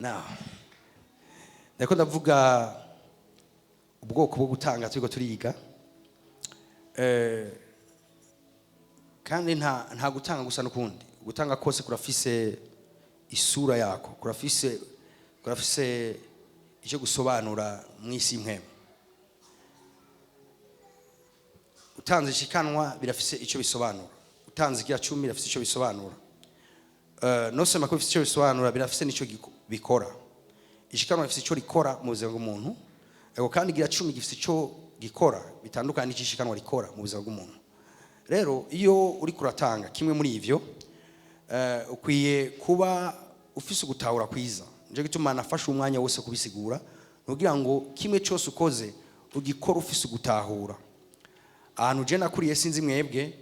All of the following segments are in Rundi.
Now, ndiko ndavuga ubwoko bwo gutanga turiko turiga. Kandi nta gutanga gusa n'ukundi gutanga kose kurafise isura yako, kurafise icyo gusobanura mu isi imwe. Utanze ishikanwa birafise icyo bisobanura, utanze igira cumi birafise icyo bisobanura. Non seulement ko bifise icyo bisobanura, birafise n'icyo bikora. Ishikanwa rifise icyo rikora mu buzima bw'umuntu, ariko kandi igira cumi gifise icyo gikora bitandukanye n'icyo ishikanwa rikora mu buzima bw'umuntu. Rero iyo uri kuratanga kimwe muri ivyo, ukwiye kuba ufise ugutahura kwiza. Nico gituma nafashe umwanya wose kubisigura, kugira ngo kimwe cyose ukoze ugikora ufise ugutahura. Ahantu je nakuriye, sinzi mwebwe,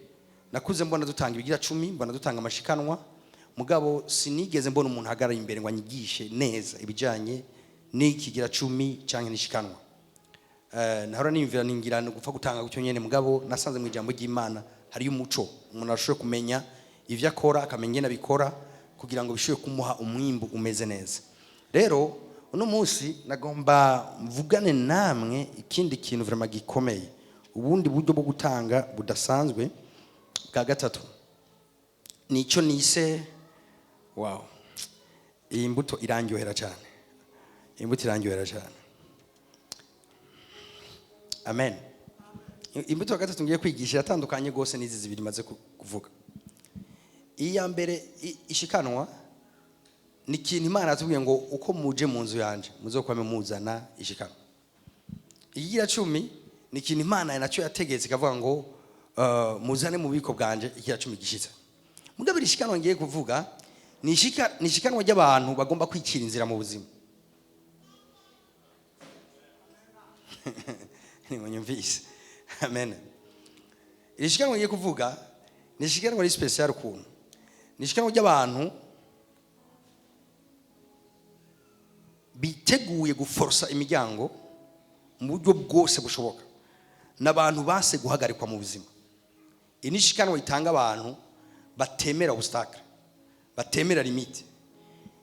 nakuze mbona dutanga ibigira cumi, mbona dutanga amashikanwa, mugabo sinigeze mbona umuntu ahagarara imbere ngo anyigishe neza ibijanye n'ikigira cumi canke n'ishikanwa. Nahora niyumvira ningira ni gupfa gutanga gutyo nyene, mugabo nasanze mu ijambo ry'Imana hariyo umuco, umuntu arashoboye kumenya ivyo akora, akamenya ingene abikora kugira ngo bishobore kumuha umwimbu umeze neza. Rero uno munsi nagomba mvugane namwe ikindi kintu vraiment gikomeye, ubundi buryo bwo gutanga budasanzwe bwa gatatu. Nico nise, wow, iyi mbuto irandyohera cyane, iyi mbuto irandyohera cyane. Amen. Imbuto ya gatatu ngiye kwigisha iratandukanye rwose n'izi zibiri maze kuvuga. Iya mbere, ishikanwa, ni ikintu Imana yatubwiye ngo uko muje mu nzu yanje muzokwame muzana ishikanwa. Ikigira cumi ni ikintu Imana nacyo yategetse, ikavuga ngo muzane mu bubiko bwanje ikigira cumi gishitse. Mugabo iri shikanwa ngiye kuvuga ni ishikanwa ry'abantu bagomba kwicira inzira mu buzima. Nimunyumvise. Amen. Iri shikanwa ngiye kuvuga ni ishikanwa riri special ukuntu. Ni ishikanwa ry'abantu biteguye guforsa imiryango mu buryo bwose bushoboka, n'abantu base guhagarikwa mu buzima. Iri ni ishikanwa ritanga abantu batemera obstacle, batemera limite.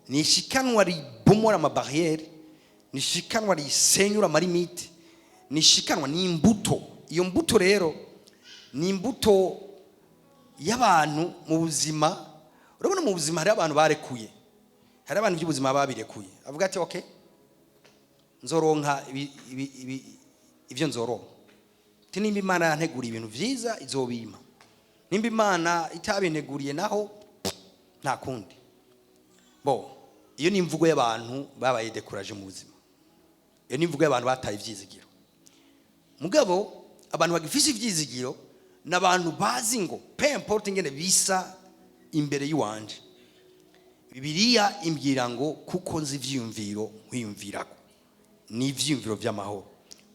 Ni ishikanwa ribomora amabarriere, ni ishikanwa risenyura amalimite, ni ishikanwa, ni imbuto. Iyo mbuto rero ni imbuto y'abantu mu buzima. Urabona mu buzima hari abantu barekuye, hari abantu by'ubuzima babirekuye, avuga ati okay, nzoronka ibyo nzoronka. Ati nimba Imana yanteguriye ibintu vyiza izobimpa, nimba Imana itabinteguriye naho nta kundi. Bo iyo ni imvugo y'abantu babaye découragé mu buzima, iyo ni imvugo y'abantu bataye ivyizigiro. Mugabo abantu bagifise ivyizigiro n'abantu bazi ngo peu importe ingene bisa imbere y'uwanje, Bibiliya imbwira ngo kuko nzi ivyiyumviro nkwiyumvirako ni ivyiyumviro vy'amahoro,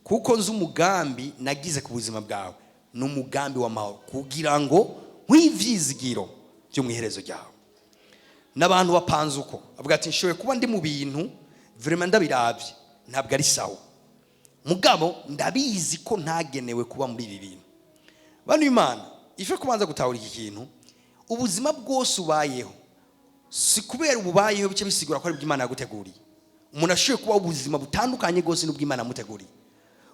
kuko nzi umugambi nagize ku buzima bwawe ni umugambi w'amahoro, kugira ngo nkwivyizigiro vyo mw'iherezo ryawe. N'abantu bapanze uko avuga ati nshoboye kuba ndi mu bintu vraiment ndabiravye ntabwo ari sawa, mugabo ndabizi ko ntagenewe kuba muri ibi bintu. Bano Imana ife kubanza gutahura iki kintu. Ubuzima bwose ubayeho si kubera ububayeho bice bisigura ko ari bw'Imana yaguteguriye. Umuntu ashoboye kuba ubuzima butandukanye rwose n'ubw'Imana yamuteguriye.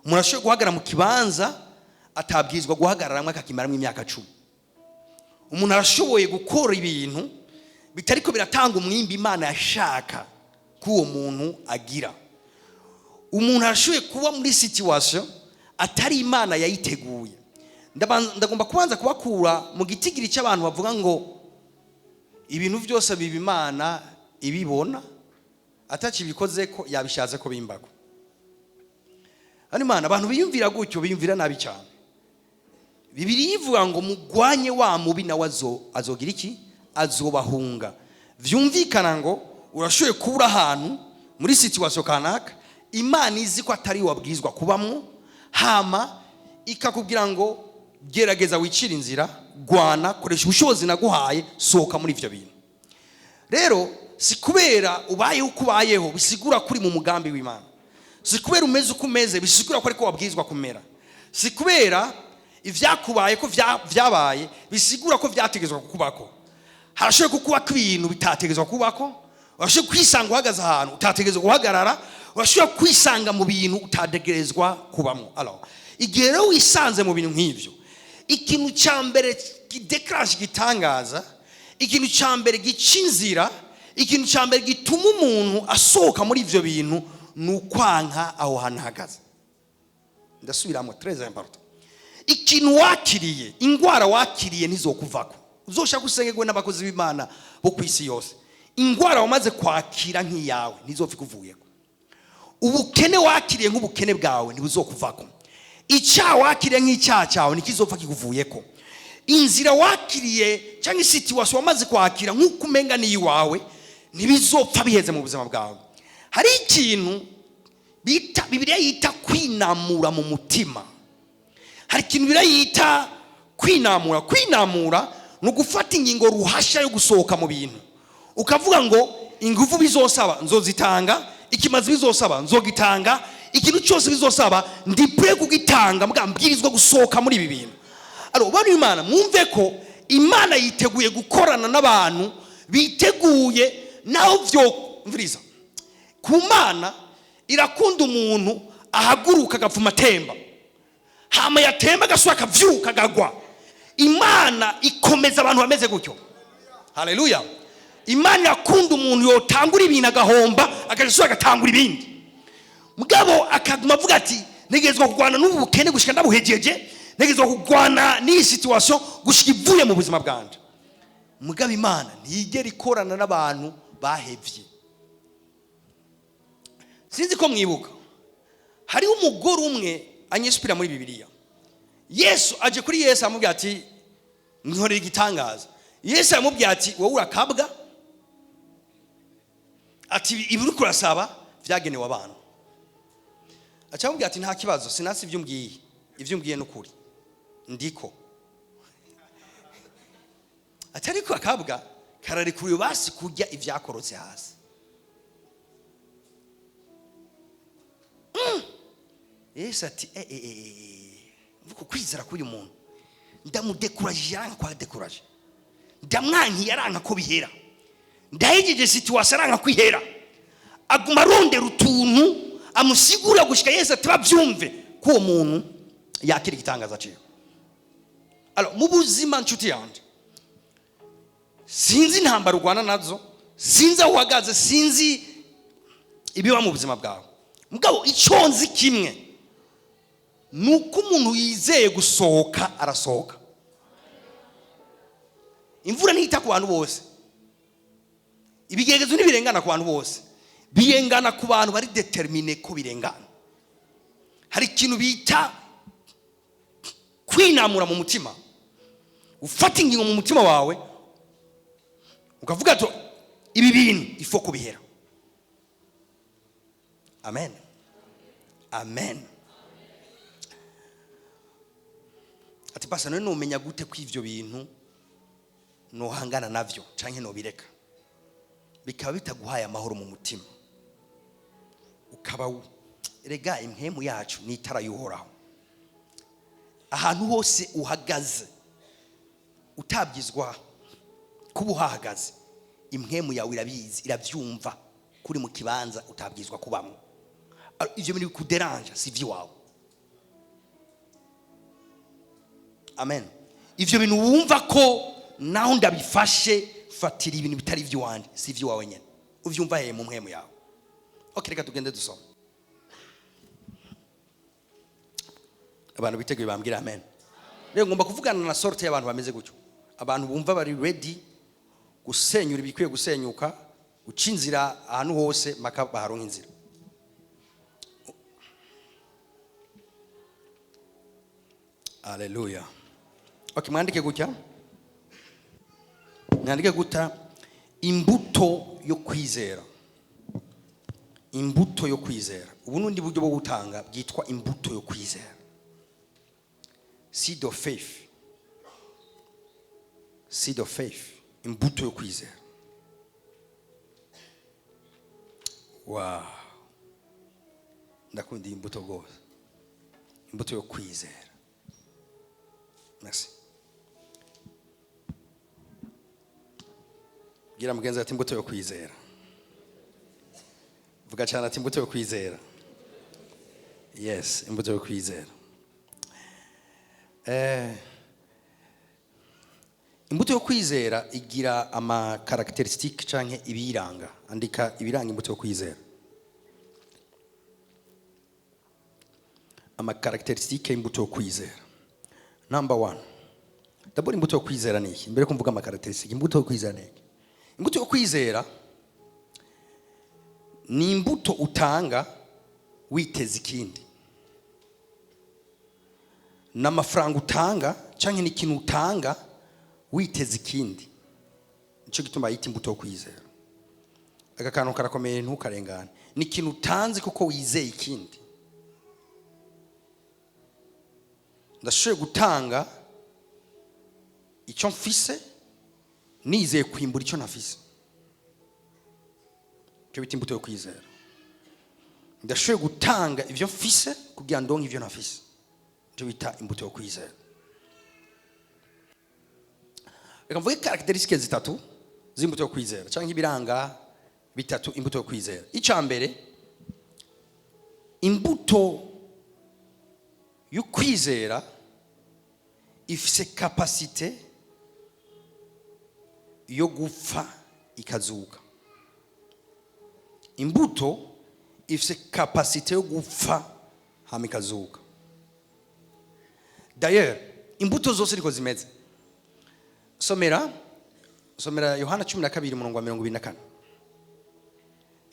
Umuntu ashoboye guhagarara mu kibanza atabwirizwa guhagararamwo akakimaramo imyaka 10. Umuntu arashoboye gukora ibintu bitariko biratanga umwimbi Imana yashaka ko uwo muntu agira. Umuntu arashoboye kuba muri situation atari Imana yayiteguye. Ndagomba kubanza kubakura mu gitigiri cy'abantu bavuga ngo ibintu byose biba Imana ibibona, atakibikoze ko yabishatse ko bimbako. Hano Imana, abantu biyumvira gutyo biyumvira nabi cyane. Bibiliya ivuga ngo mugwanye wa mubi nawe azogira iki? Azobahunga. Vyumvikana ngo urashoboye kubura ahantu muri situation kanaka Imana izi ko atari wabwirizwa kubamwo, hama ikakubwira ngo gerageza wicire inzira, gwana, koresha ubushobozi naguhaye, sohoka muri ivyo bintu. Rero si kubera ubayeho uko ubayeho bisigura kuri mu mugambi w'Imana, si kubera umeze uko umeze bisigura ko ariko wabwirizwa kumera, si kubera ivyakubaye ko vyabaye bisigura ko vyategezwa kukubako. Harashoboye kukubako ibintu bitategezwa kubako. Urashobora kwisanga uhagaze ahantu utategerezwa guhagarara. Urashobora kwisanga mu bintu utategerezwa kubamo. Alors, igihe rero wisanze mu bintu nk'ibyo, ikintu cya mbere kidéclenche igitangaza, ikintu cya mbere gica inzira, ikintu cya mbere gituma umuntu asohoka muri ibyo bintu, ni ukwanka aho hantu ahagaze. Ndasubiramo, très important: ikintu wakiriye, indwara wakiriye ntizokuvako, uzoshaka usengerwe n'abakozi b'Imana bo ku isi yose. Indwara wamaze kwakira nk'iyawe ntizopfa ikuvuyeko. Ubukene wakiriye nk'ubukene bwawe ntibuzokuvako. Icyaha wakiriye nk'icyaha cyawe ntikizopfa kikuvuyeko. Inzira wakiriye cyangwa isituation wamaze kwakira nk'uko umenga n'iyiwawe ntibizopfa biheze mu buzima bwawe. Hari ikintu bita, Bibiliya yita kwinamura mu mutima. Hari ikintu Bibiliya yita kwinamura. Kwinamura ni ugufata ingingo ruhasha yo gusohoka mu bintu, ukavuga ngo ingufu bizosaba nzozitanga, ikimazi bizosaba nzogitanga, ikintu cyose bizosaba ndi prêt kugitanga, mbwa mbwirizwa gusohoka muri ibi bintu. Alors, bano Imana, mwumve ko Imana yiteguye gukorana n'abantu biteguye naho vyo mviriza. Ku Mana irakunda umuntu ahaguruka agapfuma atemba, hama yatemba agasubira akavyuka akagwa. Imana ikomeza abantu bameze gutyo. Haleluya! Imana irakunda umuntu yotangura ibintu agahomba, agasubira agatangura ibindi, mugabo akaguma avuga ati: "Ntegerezwa kurwana n'ubu bukene gushika ndabuhejeje, ntegerezwa kurwana n'iyi situation gushika ivuye mu buzima bwanje." Mugabo Imana ntiyigera ikorana n'abantu bahevye. Sinzi ko mwibuka, hariho umugore umwe anyinspira muri Bibiliya. Yesu aje kuri Yesu, amubwira ati: "Nkorera igitangaza." Yesu aramubwira ati: "Wowe urakabwa," ati: "Ibi uriko urasaba vyagenewe abantu." Aca amubwira ati: "Nta kibazo, sinasi ibyo umbwiye, ibyo umbwiye ni ukuri ndiko." Ati: "Ariko akabwa kararekuriwe basi kurya ibyakorotse hasi." Yesu ati: "Eh, eh, eh, mvuga kwizera k'uyu muntu, ndamudécouragé, yaranka kwa découragé, ndamwankiye, aranka ko bihera, ndahejeje situation, aranka kwihera, aguma arondera utuntu amusigurira gushika Yesu ati babyumve ko uwo muntu yakira igitangaza ciwe." Alors, mu buzima, nshuti yanjye, sinzi intambara urwana nazo, sinzi aho uhagaze, sinzi ibiba mu buzima bwawe, mugabo icyo nzi kimwe ni uko umuntu yizeye gusohoka arasohoka. Imvura ntihita ku bantu bose, ibigeragezo ntibirengana ku bantu bose, birengana ku bantu bari déterminés ko birengana. Hari ikintu bita kwinamura mu mutima, ufata ingingo mu mutima wawe ukavuga ati: "Ibi bintu ifo kubihera." Amen, amen. Ati: "Basa none numenya gute ko ivyo bintu nohangana navyo canke nobireka?" Bikaba bitaguhaye amahoro mu mutima, ukaba rega impwemu yacu ni itara y'Uhoraho. Ahantu hose uhagaze utabyizwa kuba uhahagaze, impwemu yawe irabizi, irabyumva kuri mu kibanza utabwizwa kubamo. Ivyo bintu bikudérange si ivy'iwawe. Amen. Ivyo bintu wumva ko naho ndabifashe, fatira ibintu bitari ivy'iwanje, si ivy'iwawe nyene. Uvyumva hehe? Mu mpwemu yawe. Okay, reka tugende dusoma. Abantu biteguye bambwira amen. Rero ngomba kuvugana na sorte y'abantu bameze gutyo, abantu bumva bari ready gusenyura ibikwiye gusenyuka, guca inzira ahantu hose maka baharonka inzira. Haleluya! Okay, mwandike gutya, mwandike gutya: imbuto yo kwizera. Imbuto yo kwizera. Ubu n'undi buryo bwo gutanga bwitwa imbuto yo kwizera, seed of faith, seed of faith, imbuto yo kwizera. Wow, ndakunda iyi mbuto rwose, imbuto yo kwizera. Merci. Bwira mugenzi ati: "Imbuto yo kwizera." Vuga cyane ati imbuto yo kwizera. Yes, imbuto yo kwizera. Imbuto yo kwizera igira ama caractéristiques canke ibiranga. Andika ibiranga imbuto yo kwizera, ama caractéristiques y'imbuto yo kwizera. Number one, d'abord, imbuto yo kwizera ni iki? Mbere ko mvuga ama caractéristiques, imbuto yo kwizera ni iki? Imbuto yo kwizera ni imbuto utanga witeza ikindi, ni amafaranga utanga cyangwa ni ikintu utanga witeza ikindi. Nicyo gituma yita imbuto yo kwizera. Aka kantu karakomeye, ntukarengane. Ni ikintu utanze kuko wizeye ikindi. Ndashoboye gutanga icyo mfise nizeye kwimbura icyo nafise. Icyo bita imbuto yo kwizera. Ndashoboye gutanga ibyo mfise kugira ndonke ibyo nafise. Icyo bita imbuto yo kwizera. Reka mvuge caractéristiques zitatu z'imbuto yo kwizera, cyangwa ibiranga bitatu imbuto yo kwizera. Icya mbere, imbuto yo kwizera ifise capacité yo gupfa ikazuka. Imbuto ifise capacité yo gupfa hama ikazuka. D'ailleurs, imbuto zose niko zimeze. Somera Yohana 12 umurongo wa 24.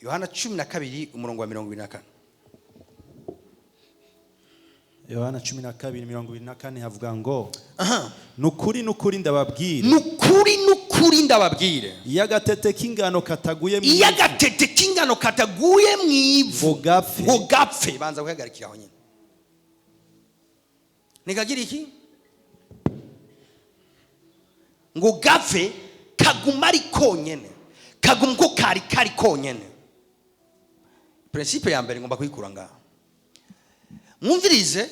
Yohana 12 umurongo wa 24. Yohana 12:24 havuga ngo: "Nukuri, nukuri, ndababwira, Nukuri, nukuri, ndababwire, iyo agatete k'ingano kataguye mu iyo ivu agatete k'ingano kataguye mu ivu ngo gapfe, ngo gapfe." Banza guhagarikira aho nyine. Nikagira iki? Ngo gapfe, kaguma ari konyene, kaguma uko kari kari konyene. Principe ya mbere ngomba kuyikura ngaha. Mwumvirize,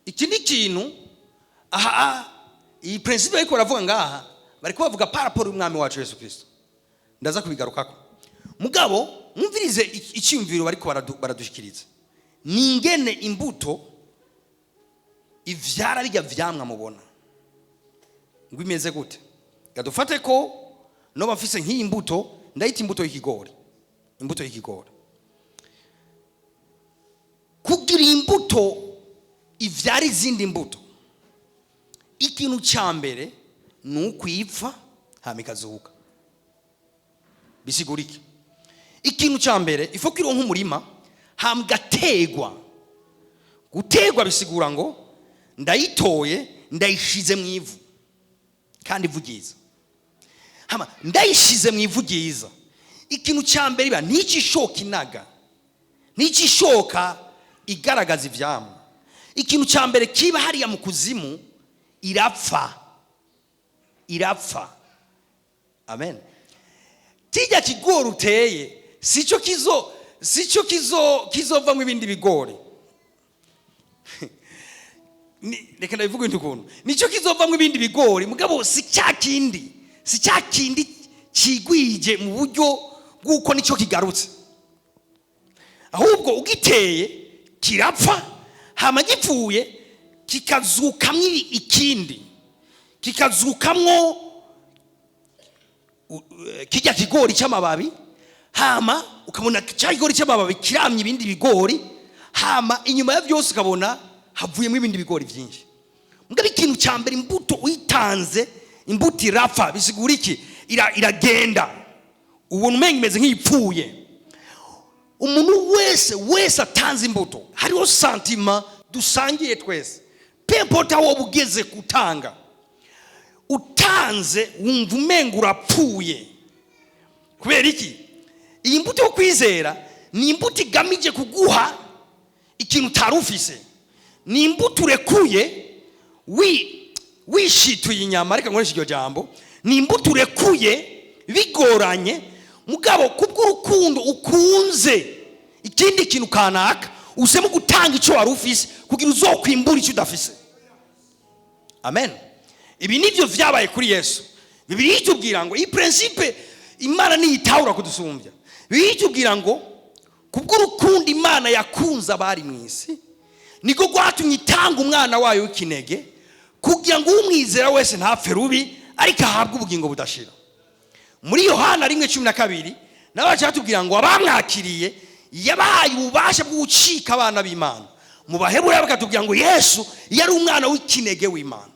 iki ni ikintu aha. Iyi principe ariko baravuga ngaha, bariko bavuga par rapport y'umwami wacu Yesu Kristo. Ndaza kubigarukako. Mugabo mwumvirize icyiyumviro bariko baradushikiriza ni ingene imbuto ivyara bijya vyamwa mubona. Ngo imeze gute? Gadufate ko noba mfise nk'iyi mbuto, ndayita imbuto y'ikigori. Imbuto y'ikigori, kugira imbuto ivyara izindi mbuto, ikintu cya mbere ni ukwipfa hama ikazuka. Bisigura iki? Ikintu cya mbere, ifo ko ironka umurima hama igategwa. Gutegwa bisigura ngo ndayitoye, ndayishize mu ivu, kandi ivu ryiza. Hama ndayishize mu ivu ryiza, ikintu cya mbere iba ntikishoka inaga, ntikishoka igaragaza ivyamwa. Ikintu cya mbere kiba hariya mu kuzimu, irapfa, irapfa. Amen. Kijya kigori uteye sico kizovamo ibindi bigori. Reka ndabivuga ibindi ukuntu nicyo kizovamo ibindi bigori, mugabo si cya kindi kigwije mu buryo bw'uko nicyo kigarutse. Ahubwo ugiteye kirapfa, hama gipfuye kikazukamwo ikindi, kikazukamwo kijya kigori cy'amababi. Hama ukabona cya kigori cy'amababi kiramye ibindi bigori. Hama inyuma ya byose ukabona havuyemo ibindi bigori byinshi. Mugabo ikintu cya mbere, imbuto uyitanze, imbuto irapfa. Bisigura iki? Iragenda, ubona umenga imeze nk'iyipfuye. Umuntu wese atanze imbuto, hariho sentiment dusangiye twese. Peu importe aho woba ugeze gutanga, utanze wumva umenga urapfuye. Kubera iki? Iyi mbuto yo kwizera ni imbuto igamije kuguha ikintu utari ufise. Ni imbuto urekuye wishituye inyama, reka nkoreshe iryo jambo. Ni imbuto urekuye bigoranye, mugabo kubw'urukundo ukunze ikindi kintu kanaka, usemo gutanga icyo wari ufise kugira uzokwimbure icyo udafise. Amen. Ibi nibyo vyabaye kuri Yesu. Bibiliya itubwira ngo iyi principe Imana niyitahura kudusumbya. Bibiliya itubwira ngo Kubw'urukundo Imana yakunze abari mu isi, niko rwatumye itanga umwana wayo w'ikinege, kugira ngo umwizera wese ntapfe rubi, ariko ahabwe ubugingo budashira. Muri Yohana 1:12 nawe baca batubwira ngo abamwakiriye yabahaye ububasha bwo gucika abana b'Imana. Mu Baheburayo bakatubwira ngo Yesu yari umwana w'ikinege w'Imana.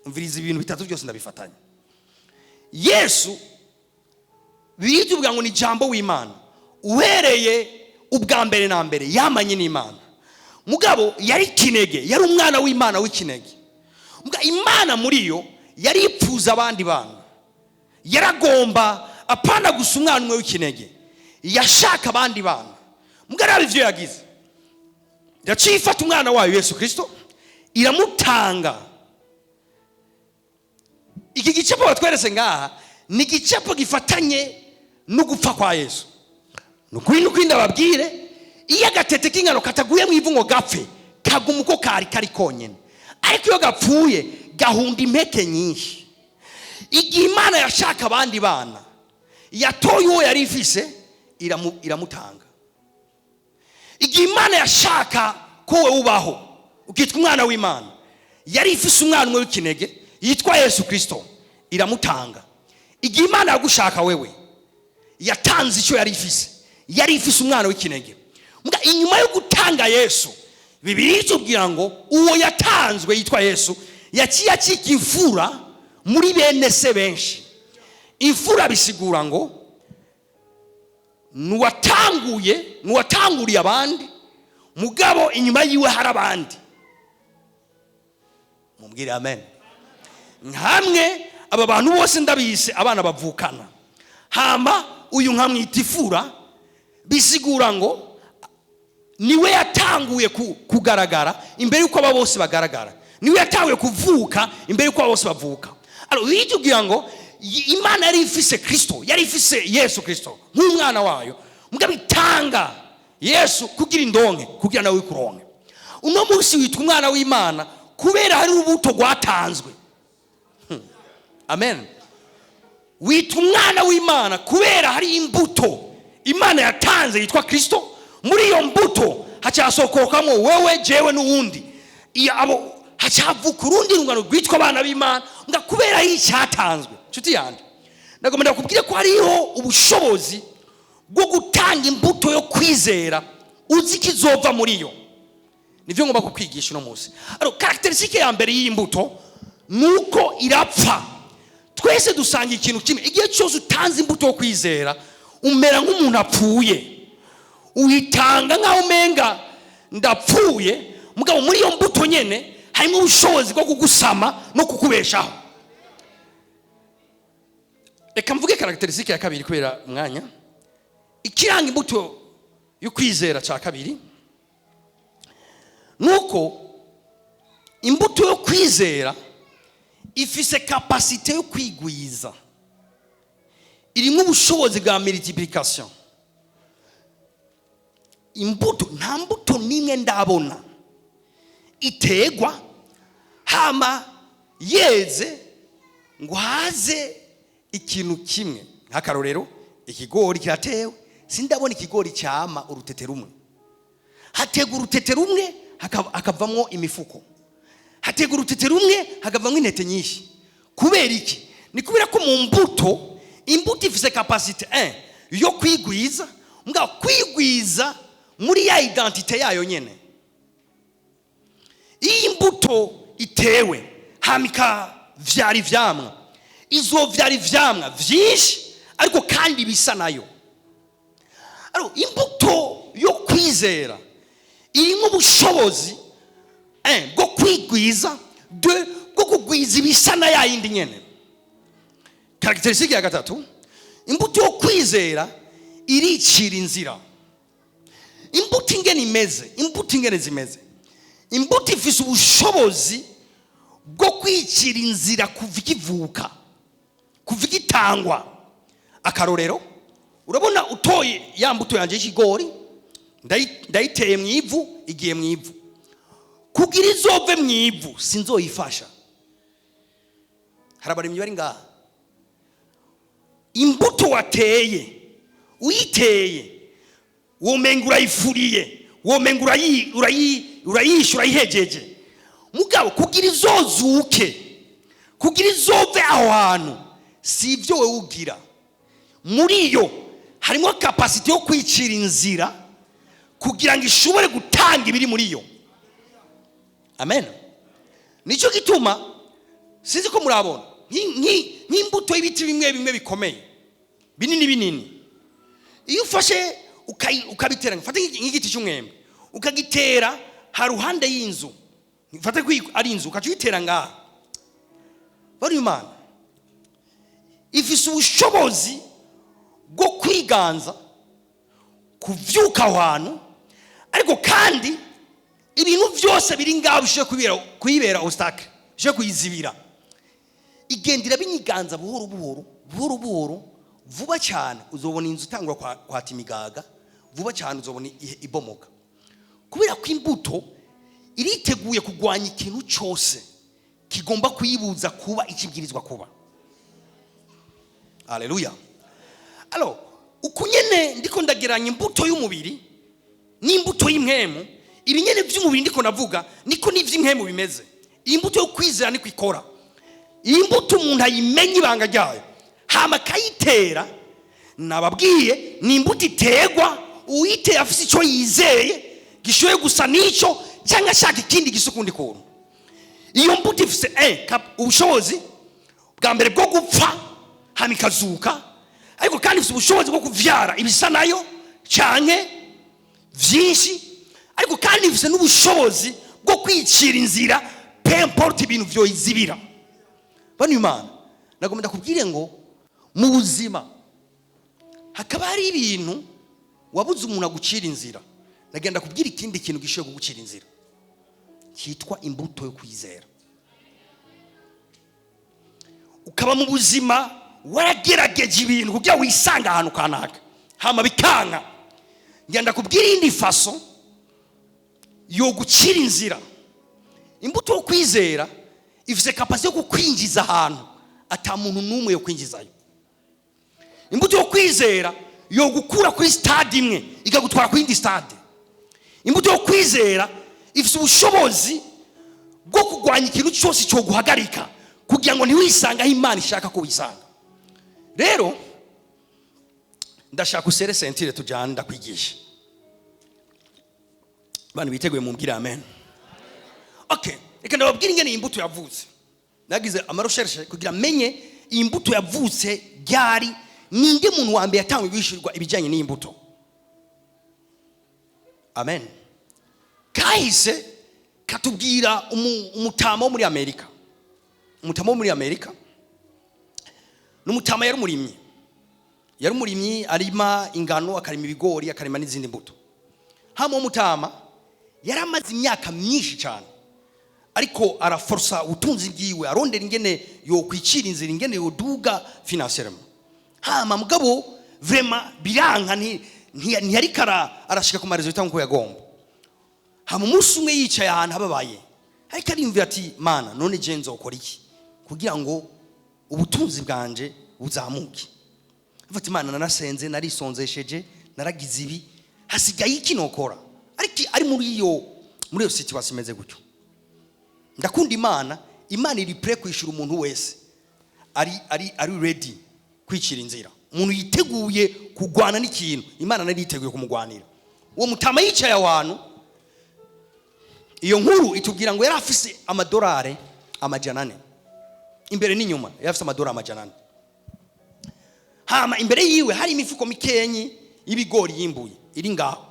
Umviriza, ibintu bitatu byose ndabifatanya. Yesu biritubwira ngo ni Jambo w'Imana, uhereye ubwa mbere na mbere yamanye n'Imana. Mugabo yari kinege, yari umwana w'Imana w'ikinege. Imana muri yo yari ipfuza abandi bana, yaragomba apana gusa umwana umwe w'ikinege, yashaka abandi bana. Mugabo ivyo yagize, yaciye ifata umwana wayo Yesu Kristo iramutanga. Iki gicapo batweretse ngaha ni igicapo gifatanye no gupfa kwa Yesu. Ni ukuri, n'ukuri ndababwire, iyo agatete k'ingano kataguye mu ivu ngo gapfe, kaguma uko kari kari konyine, ariko iyo gapfuye gahunda impeke nyinshi. Igihe Imana yashaka abandi bana, yatoye uwo yari ifise iramutanga. Igihe Imana yashaka ko wowe ubaho ukitwa umwana w'Imana, yari ifise umwana umwe w'ikinege yitwa Yesu Kirisito, iramutanga. Igihe Imana yagushaka wewe, yatanze icyo yari ifise, yari ifise umwana w'ikinege. Inyuma yo gutanga Yesu, Bibiliya itubwira ngo uwo yatanzwe yitwa Yesu yaciye acika imfura muri bene se benshi. Imfura bisigura ngo nuwatanguye, nuwatanguriye abandi, mugabo inyuma yiwe hari abandi. Mubwire amen. Nkamwe aba bantu bose ndabise abana bavukana, hama uyu nkamwita ifura, bisigura ngo niwe yatanguye kugaragara imbere y'uko aba bose bagaragara, niwe yatanguye kuvuka imbere y'uko aba bose bavuka. Bitubwira ngo Imana yari ifise Kristo, yari ifise Yesu Kristo nk'umwana wayo, mugabo itanga Yesu kugira indonke, kugira nawe ikuronke. Uno munsi witwa umwana w'Imana kubera hari urubuto rwatanzwe. Amen. Witwa umwana w'Imana kubera hari imbuto Imana yatanze yitwa Kristo. Muri iyo mbuto hacyasokokamo wewe, jewe n'uwundi. Iyo abo hacavuka urundi rungano rwitwa abana b'Imana, nga kubera y'icyatanzwe. Nshuti yanjye, ndagomba ndakubwire ko hariho ubushobozi bwo gutanga imbuto yo kwizera uzi ko izova muri yo. Nivyo ngomba kukwigisha uno munsi. Alors, caractéristique ya mbere y'iyi mbuto nuko irapfa. Twese dusanga ikintu kimwe: igihe cyose utanze imbuto yo kwizera, umera nk'umuntu apfuye, uyitanga nk'aho umenga ndapfuye. Mugabo muri iyo mbuto nyene harimo ubushobozi bwo kugusama no kukubeshaho. Reka mvuge caractéristique ya kabiri kubera umwanya. Ikiranga imbuto yo kwizera cya kabiri nuko imbuto yo kwizera ifise capacité yo kwigwiza, irimo ubushobozi bwa multiplication. Imbuto, nta mbuto n'imwe ndabona itegwa hama yeze ngo haze ikintu kimwe. Nk'akarorero, ikigori kiratewe, sindabona ikigori cyama urutete rumwe. Hatega urutete rumwe, hakavamwo imifuko, hatega urutete rumwe, hakavamwo intete nyinshi. Kubera iki? Ni kubera ko mu mbuto, imbuto ifise capacité 1 yo kwigwiza, mbwa kwigwiza muri ya identité yayo nyene. Iyo imbuto itewe hama ikavyara ivyamwa, izovyara ivyamwa vyinshi, ariko kandi bisa nayo. Ariko imbuto yo kwizera irimo ubushobozi, un, bwo kwigwiza, deux, bwo kugwiza ibisa na ya yindi nyene. Caractéristique ya gatatu, imbuto yo kwizera iricira inzira. Imbuto ingene imeze, imbuto ingene zimeze, imbuto ifise ubushobozi bwo kwicira inzira kuva ikivuka, kuva igitangwa. Akarorero, urabona utoye ya mbuto yanjye y'ikigori, ndayiteye mu ivu, igiye mu ivu, kugira izove mu ivu sinzoyifasha. Hari abarimyi bari ngaha? Imbuto wateye, uyiteye. Womenga urayifuriye, womenga urayishe, urayihejeje. Mugabo kugira izozuke, kugira izove aho hantu, si ibyo wowe ugira. Muri yo harimo capacité yo kwicira inzira kugira ngo ishobore gutanga ibiri muri yo. Amen. Nicyo gituma, sinzi ko murabona nk'imbuto y'ibiti bimwe bimwe bikomeye, binini binini, iyo ufashe ukabitera, ufate nk'igiti cy'umwembe ukagitera haruhande y'inzu, ufate ko ari inzu, ukaca uyitera ngaha bari, Imana ifise ubushobozi bwo kwiganza, kuvyuka aho hantu, ariko kandi ibintu byose biri ngaho bishobora kuyibera obstacle, bishobora kuyizibira, igenda irabinyiganza buhoro buhoro, buhoro buhoro. Vuba cyane uzobona inzu itangura kwata imigaga, vuba cyane uzobona ibomoka, kubera ko imbuto iriteguye kurwanya ikintu cyose kigomba kuyibuza kuba ikibwirizwa kuba. Aleluya. Alors, uku nyene ndiko ndageranya imbuto y'umubiri n'imbuto y'impwemu. Ibi nyene by'umubiri ndiko ndavuga, niko n'ivy'impwemu bimeze. Iyi mbuto yo kwizera niko ikora. Iyi mbuto umuntu ayimenya ibanga ryayo, hama akayitera. Nababwiye, ni imbuto iterwa, uwiteye afise icyo yizeye gishoboye gusa n'icyo, cyangwa ashaka ikindi gisa ukundi kuntu. Iyo mbuto ifise ubushobozi bwa mbere bwo gupfa hama ikazuka, ariko kandi ifise ubushobozi bwo kuvyara ibisa nayo canke vyinshi, ariko kandi ifise n'ubushobozi bwo kwicira inzira, peu importe ibintu vyoyizibira. Bano Imana, nagomba ndakubwire ngo mu buzima hakaba hari ibintu wabuze umuntu agucira inzira, nagenda kubwira ikindi kintu gishoboye kugucira inzira cyitwa imbuto yo kwizera. Ukaba mu buzima waragerageje ibintu kugira wisange ahantu kanaka, hama bikanka, ngenda kubwira iyindi façon yo gucira inzira. Imbuto yo kwizera ifise capacité yo kukwinjiza ahantu ata muntu n'umwe yo kwinjizayo. Imbuto yo kwizera yo gukura kuri stade imwe ikagutwara ku yindi stade. Imbuto yo kwizera ifise ubushobozi bwo kurwanya ikintu cyose cyo guhagarika kugira ngo ntiwisange aho Imana ishaka ko wisanga. Rero ndashaka usere ceinture, tujyane, ndakwigisha. Abantu biteguye mumbwire amen. Okay, reka ndababwire ingene iyi mbuto yavutse. Nagize ama recherches kugira menye iyi mbuto yavutse ryari, ninde muntu wa mbere yatangiye guhishurirwa ibijyanye n'iyi mbuto. Amen. Kahise katubwira umutama wo muri Amerika. Umutama wo muri Amerika ni umutama yari umurimyi, yari umurimyi arima ingano, akarima ibigori, akarima n'izindi mbuto. Hama uwo mutama yari amaze imyaka myinshi cyane ariko araforsa ubutunzi bwiwe, arondera ingene yokwicira inzira, ingene yoduga financièrement. Hama mugabo vraiment biranka, ntiyariko arashika ku ma résultats nkuko yagomba. Hama umunsi umwe yicaye ahantu ababaye, ariko ariyumvira ati: "Mana, none je nzokora iki kugira ngo ubutunzi bwanje buzamuke?" Avuga ati: "Imana, narasenze, narisonzesheje, naragize ibi, hasigaye iki nokora?" Ariko ari muri iyo situation imeze gutyo. Ndakunda Imana. Imana iri prêt kwishyura umuntu wese ari ready kwicira inzira, umuntu yiteguye kurwana n'ikintu. Imana nari yiteguye kumugwanira. Uwo mutama yicaye aho hantu, iyo nkuru itubwira ngo yari afise amadolari 400 imbere n'inyuma, yari afise amadolari 400. Hama imbere yiwe hari imifuko mikenyi y'ibigori yimbuye iri ngaho.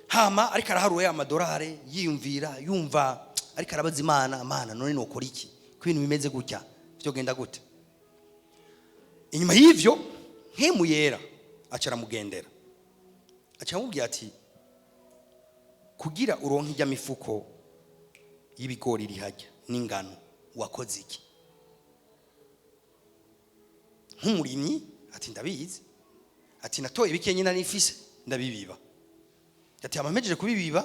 Hama ariko araharura ya madolari, yiyumvira, yumva ariko arabaza Imana: "Mana, none nokora iki ko ibintu bimeze gutya? Vyogenda gute?" Inyuma y'ivyo, Mpwemu Yera aca aramugendera, aca aramubwira ati: "Kugira uronke ijya mifuko y'ibigori iri hajya n'ingano, wakoze iki nk'umurimyi?" Ati: "Ndabizi." Ati: "Natoye bikenye nari mfise, ndabibiba." Ati: "Hama mpejeje kubibiba,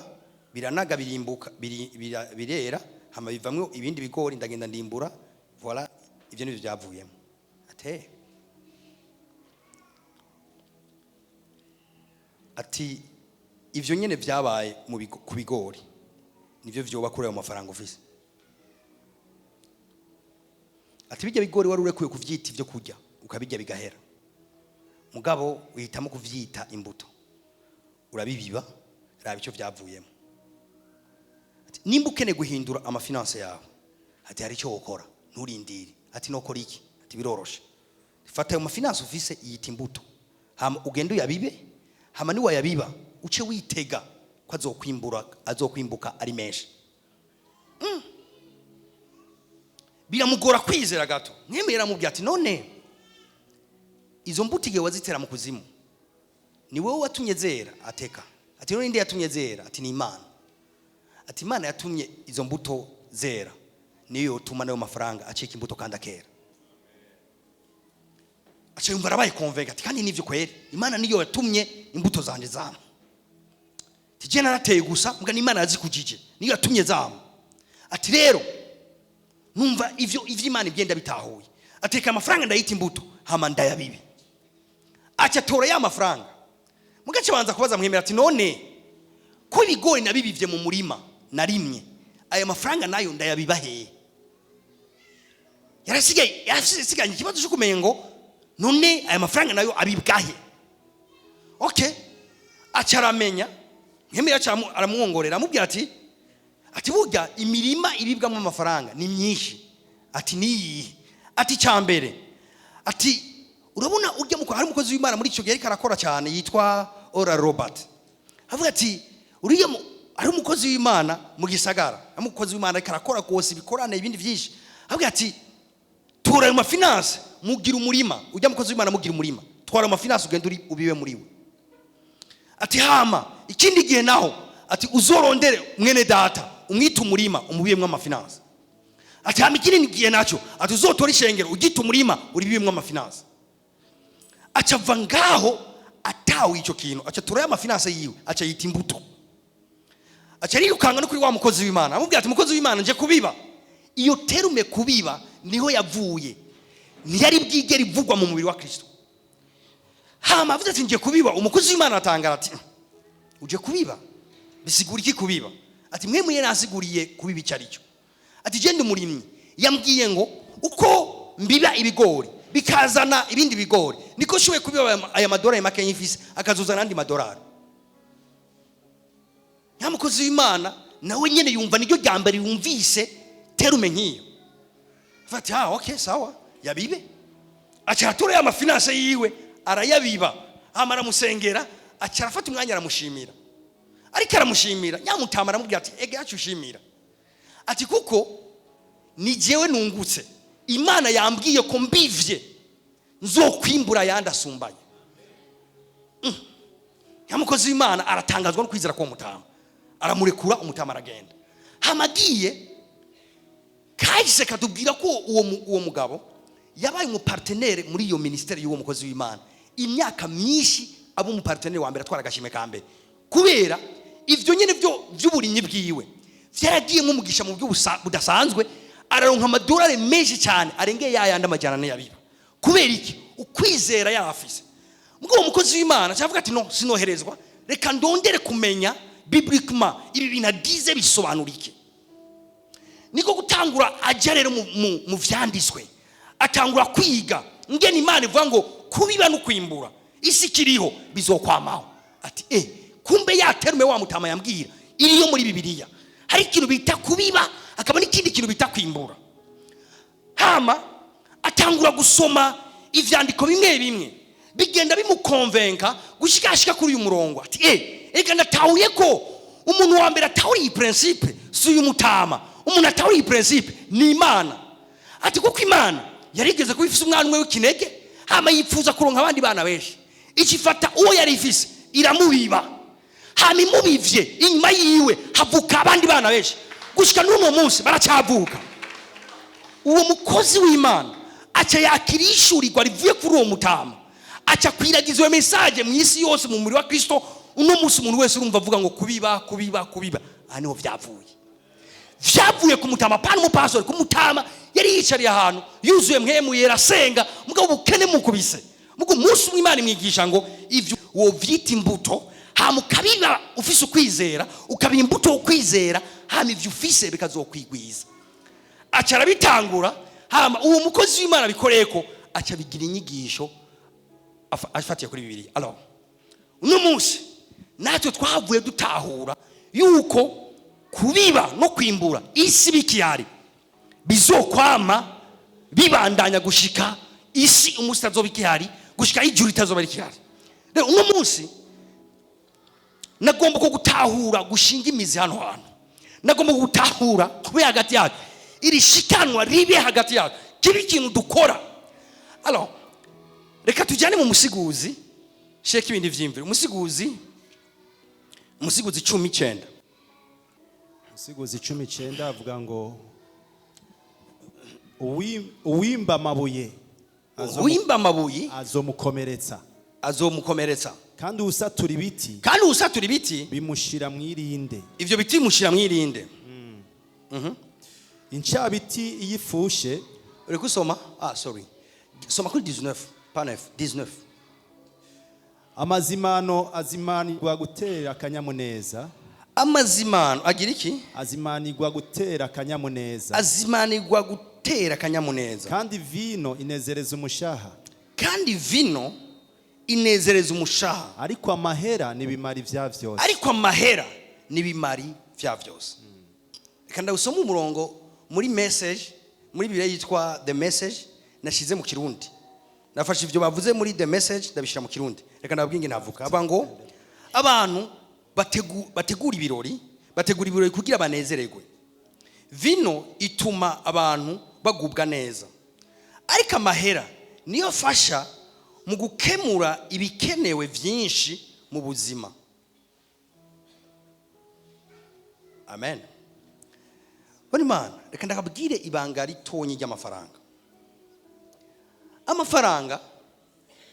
biranaga, birimbuka, birera, hama bivamwo ibindi bigori, ndagenda ndimbura. Voilà, ivyo nivyo byavuyemo." Ate: Ati ivyo nyene vyabaye ku bigori nivyo vyoba kuri ayo mafaranga ufise. Ati bijya bigori wari urekuye kuvyita ivyo kurya, ukabirya bigahera, mugabo uhitamo kuvyita imbuto, urabibiba, raba icyo vyavuyemo. Ati nimba ukeneye guhindura ama finances yawe, ati hari icyo wokora, nturindire. Ati nokora iki? Ati biroroshe, fata ayo ma finances ufise, yita imbuto, hama ugende uyabibe, hama niwayabiba uce witega ko azokwimbura, azokwimbuka ari menshi. Biramugora kwizera gato. Mwemeye aramubwira ati none izo mbuto igihe wazitera mu kuzimu, ni wowe watumye zera? Ateka. Ati none ninde yatumye zera? Ati ni Imana. Ati Imana yatumye izo mbuto zera, niyo yotuma nayo mafaranga acika imbuto kandi akera. Aca yumva arabaye convaincu, ati kandi nivyo kweri, Imana niyo yatumye imbuto zanje zama. Ati je narateye gusa, mbwa n'Imana yazikujije, niyo yatumye zama. Ati rero numva ivyo Imana igenda bitahuye. Ateka amafaranga ndayita imbuto, hama ndayabibe. Aca atora ya mafaranga, mugace banza kubaza mwemera, ati none ko ibigori nabibivye mu murima narimye, aya mafaranga nayo ndayabiba hehe? Yarasigaye ikibazo cyo kumenya ngo none aya mafaranga nayo abibwahe. Okay, aca aramenya nkemera, aca aramwongorera, amubwira ati burya imirima ibibwamo amafaranga ni myinshi. Ati niyihe? Ati cyambere, ati urabona urya hari umukozi w'Imana muri icyo gihe ariko arakora cyane yitwa Ora Robert. Avuga ati uriya ari umukozi w'Imana mu gisagara, ari umukozi w'Imana ariko arakora kose ibikorane ibindi byinshi. Avuga ati tora ayo ma finances, mugira umurima, ujya mukozi w'Imana mugira umurima, twara ayo ma finances ugende uri ubibe muri we. Ati hama ikindi gihe naho, ati uzorondere mwene data umwite umurima, umubiyemwo ama finances. Ati hama ikindi gihe nacyo, ati uzotore ishengero ugite umurima, uribiyemwo ama finances. Aca ava ngaho atawe icyo kintu, aca tora ama finances yiwe, aca yita imbuto, aca arirukanga no kuri wa mukozi w'Imana, amubwira ati mukozi w'Imana, nje kubiba. Iyo terme kubiba niho yavuye, ntiyari bwigere ivugwa mu mubiri wa Kristo. Hama avuze ati ngiye kubiba, umukozi w'Imana atangara, ati uje kubiba, bisigura iki kubiba? Ati mwe muye nasiguriye kubiba icyo ari cyo. Ati genda umurimyi yambwiye ngo uko mbiba ibigori bikazana ibindi bigori, niko nshoboye kubiba aya madorari make mfise akazuzana andi madorari. Nyamukozi w'Imana nawe nyene yumva niryo rya mbere yumvise terme nk'iyo. Ati ah, okay, sawa, yabibe. Aca aratora ya ma finances yiwe arayabiba, hama aramusengera, aca arafata umwanya aramushimira. Ariko aramushimira, nyamutama aramubwira ati ege yacu ushimira, ati kuko ni jewe nungutse, Imana yambwiye ko mbivye nzokwimbura ayandi asumbanye. Nyamukozi w'Imana aratangazwa no kwizera ko mutama, aramurekura, umutama aragenda. Hamagiye kahise katubwira ko uwo mugabo yabaye umu partenaire muri iyo ministère y'uwo mukozi w'Imana imyaka myinshi, aba umu partenaire wa mbere, atwara agashimwe ka mbere, kubera ivyo nyene byo by'uburimyi bwiwe vyaragiye nk'umugisha mu buryo budasanzwe. Araronka amadolari menshi cyane arengeye yayandi 400 yabiba. Kubera iki? Ukwizera yarafise. Mugabo umukozi w'Imana cyavuga ati no sinoherezwa, reka ndondere kumenya bibliquement ibi bintu agize bisobanura iki. Niko gutangura ajya rero mu vyanditswe, atangura kwiga ngene Imana ivuga ngo kubiba no kwimbura, isi kiriho bizokwamaho. Ati kumbe ya terme wa mutama yambwira iriyo muri Bibiliya, hari ikintu bita kubiba, akaba n'ikindi kintu bita kwimbura. Hama atangura gusoma ivyandiko bimwe bimwe, bigenda bimukonvenka gushikashika kuri uyu murongo, ati ega ndatahuye ko umuntu wa mbere atahuriye iyi principe si uyu mutama, umuntu atahuriye iyi principe ni Imana. Ati kuko Imana yarigeze kuba ifise umwana umwe w'ikinege, hama yifuza kuronka abandi bana benshi, ikifata uwo yari ifise iramubiba, hama imubivye inyuma yiwe havuka abandi bana benshi, gushika n'uno munsi baracyavuka. Uwo mukozi w'Imana aca yakira ishurirwa rivuye kuri uwo mutama, aca kwiragiza iyo message mu isi yose, mu mubiri wa Kristo. Uno munsi umuntu wese urumva avuga ngo kubiba, kubiba, kubiba, aha niho vyavuye ku mutama, pana umupastori, ku mutama yari yicariye ahantu yuzuye Mpwemu Yera, asenga, mugabo ubukene mukubise. Mugo umunsi umwe Imana imwigisha ngo ivyo wovyita imbuto, Hama ukabiba ufise ukwizera, ukaba imbuto wo kwizera, hama ivyo ufise bikazokwigwiza. Aca arabitangura. Hama uwo mukozi w'Imana abikoreyeko, aca abigira inyigisho afatiye kuri Bibiliya. Alors, uno munsi natwe twavuye dutahura yuko kubiba no kwimbura, isi bikihari, bizokwama bibandanya gushika isi umunsi itazoba ikihari, gushika ijuru itazoba rikihari. Rero uno munsi nagomba ko gutahura gushinga imizi hano hantu, nagomba gutahura kube hagati yacu, iri shikanwa ribe hagati yacu, kibe ikintu dukora. Alors, reka tujyane mu Musiguzi, sheka ibindi vyimviro. Umusiguzi 19. Musiguzi 19 avuga ngo: "Uwimba amabuye Uwimba amabuye azomukomeretsa, azomukomeretsa, kandi uwusatura ibiti kandi uwusatura ibiti bimushira mwirinde." Ivyo biti bimushira mwirinde. Incabiti iyo ifushe Uri kusoma? Ah, sorry, soma kuri 19, pas 9, 19. Amazimano azimanirwa gutera akanyamuneza. Amazimano agira iki? Azimanirwa gutera akanyamuneza. Azimanirwa gutera akanyamuneza. Kandi vino inezereza umushaha. Kandi vino inezereza umushaha. Ariko amahera n'ibimari vya vyose. Ariko amahera n'ibimari vya byose. Reka ndawusoma umurongo muri Message, muri Bibiliya yitwa The Message. Nashize mu Kirundi, nafashe ibyo bavuze muri The Message ndabishyira mu Kirundi. Reka ndababwire ingene navuga. Aba ngo abantu bategura ibirori, bategura ibirori kugira banezererwe. Vino ituma abantu bagubwa neza, ariko amahera niyo afasha mu gukemura ibikenewe byinshi mu buzima. Amen. Bano Imana, reka ndakabwire ibanga ritonyi ry'amafaranga. Amafaranga,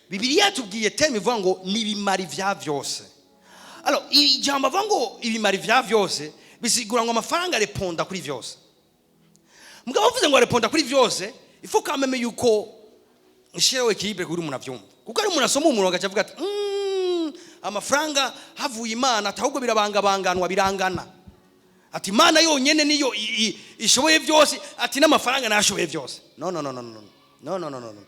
Bibiliya yatubwiye terme ivuga ngo n'ibimari vya vyose. Alors, ijambo avuga ngo ibimari vya vyose bisigura ngo amafaranga areponda kuri vyose. Mugabo avuze ngo areponda kuri vyose, il faut quand même yuko nshireho équilibre kuri umuntu avyumva, kuko ari umuntu asoma umurongo agaca avuga ati: amafaranga havuye Imana," ati ahubwo birabangabanganwa, birangana, ati Imana yonyene niyo ishoboye byose, ati n'amafaranga nashoboye byose. No, no, no, no, no, no, no, no, no, no.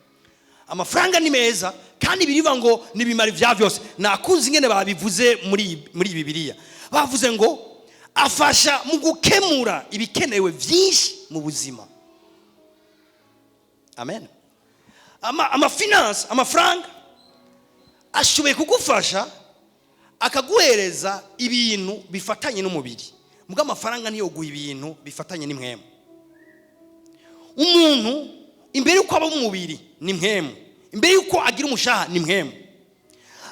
Amafaranga ni meza, kandi biriva ngo nibimari vya vyose. Nakunze ingene babivuze muri Bibiliya. Bavuze ngo afasha mu gukemura ibikenewe byinshi mu buzima. Amen. Ama finance, amafaranga ashoboye kugufasha, akaguhereza ibintu bifatanye n'umubiri. Mbwa amafaranga niyo guha ibintu bifatanye n'impwemu. Umuntu imbere yuko aba umubiri ni mpwemu, imbere yuko agira umushaha ni mpwemu.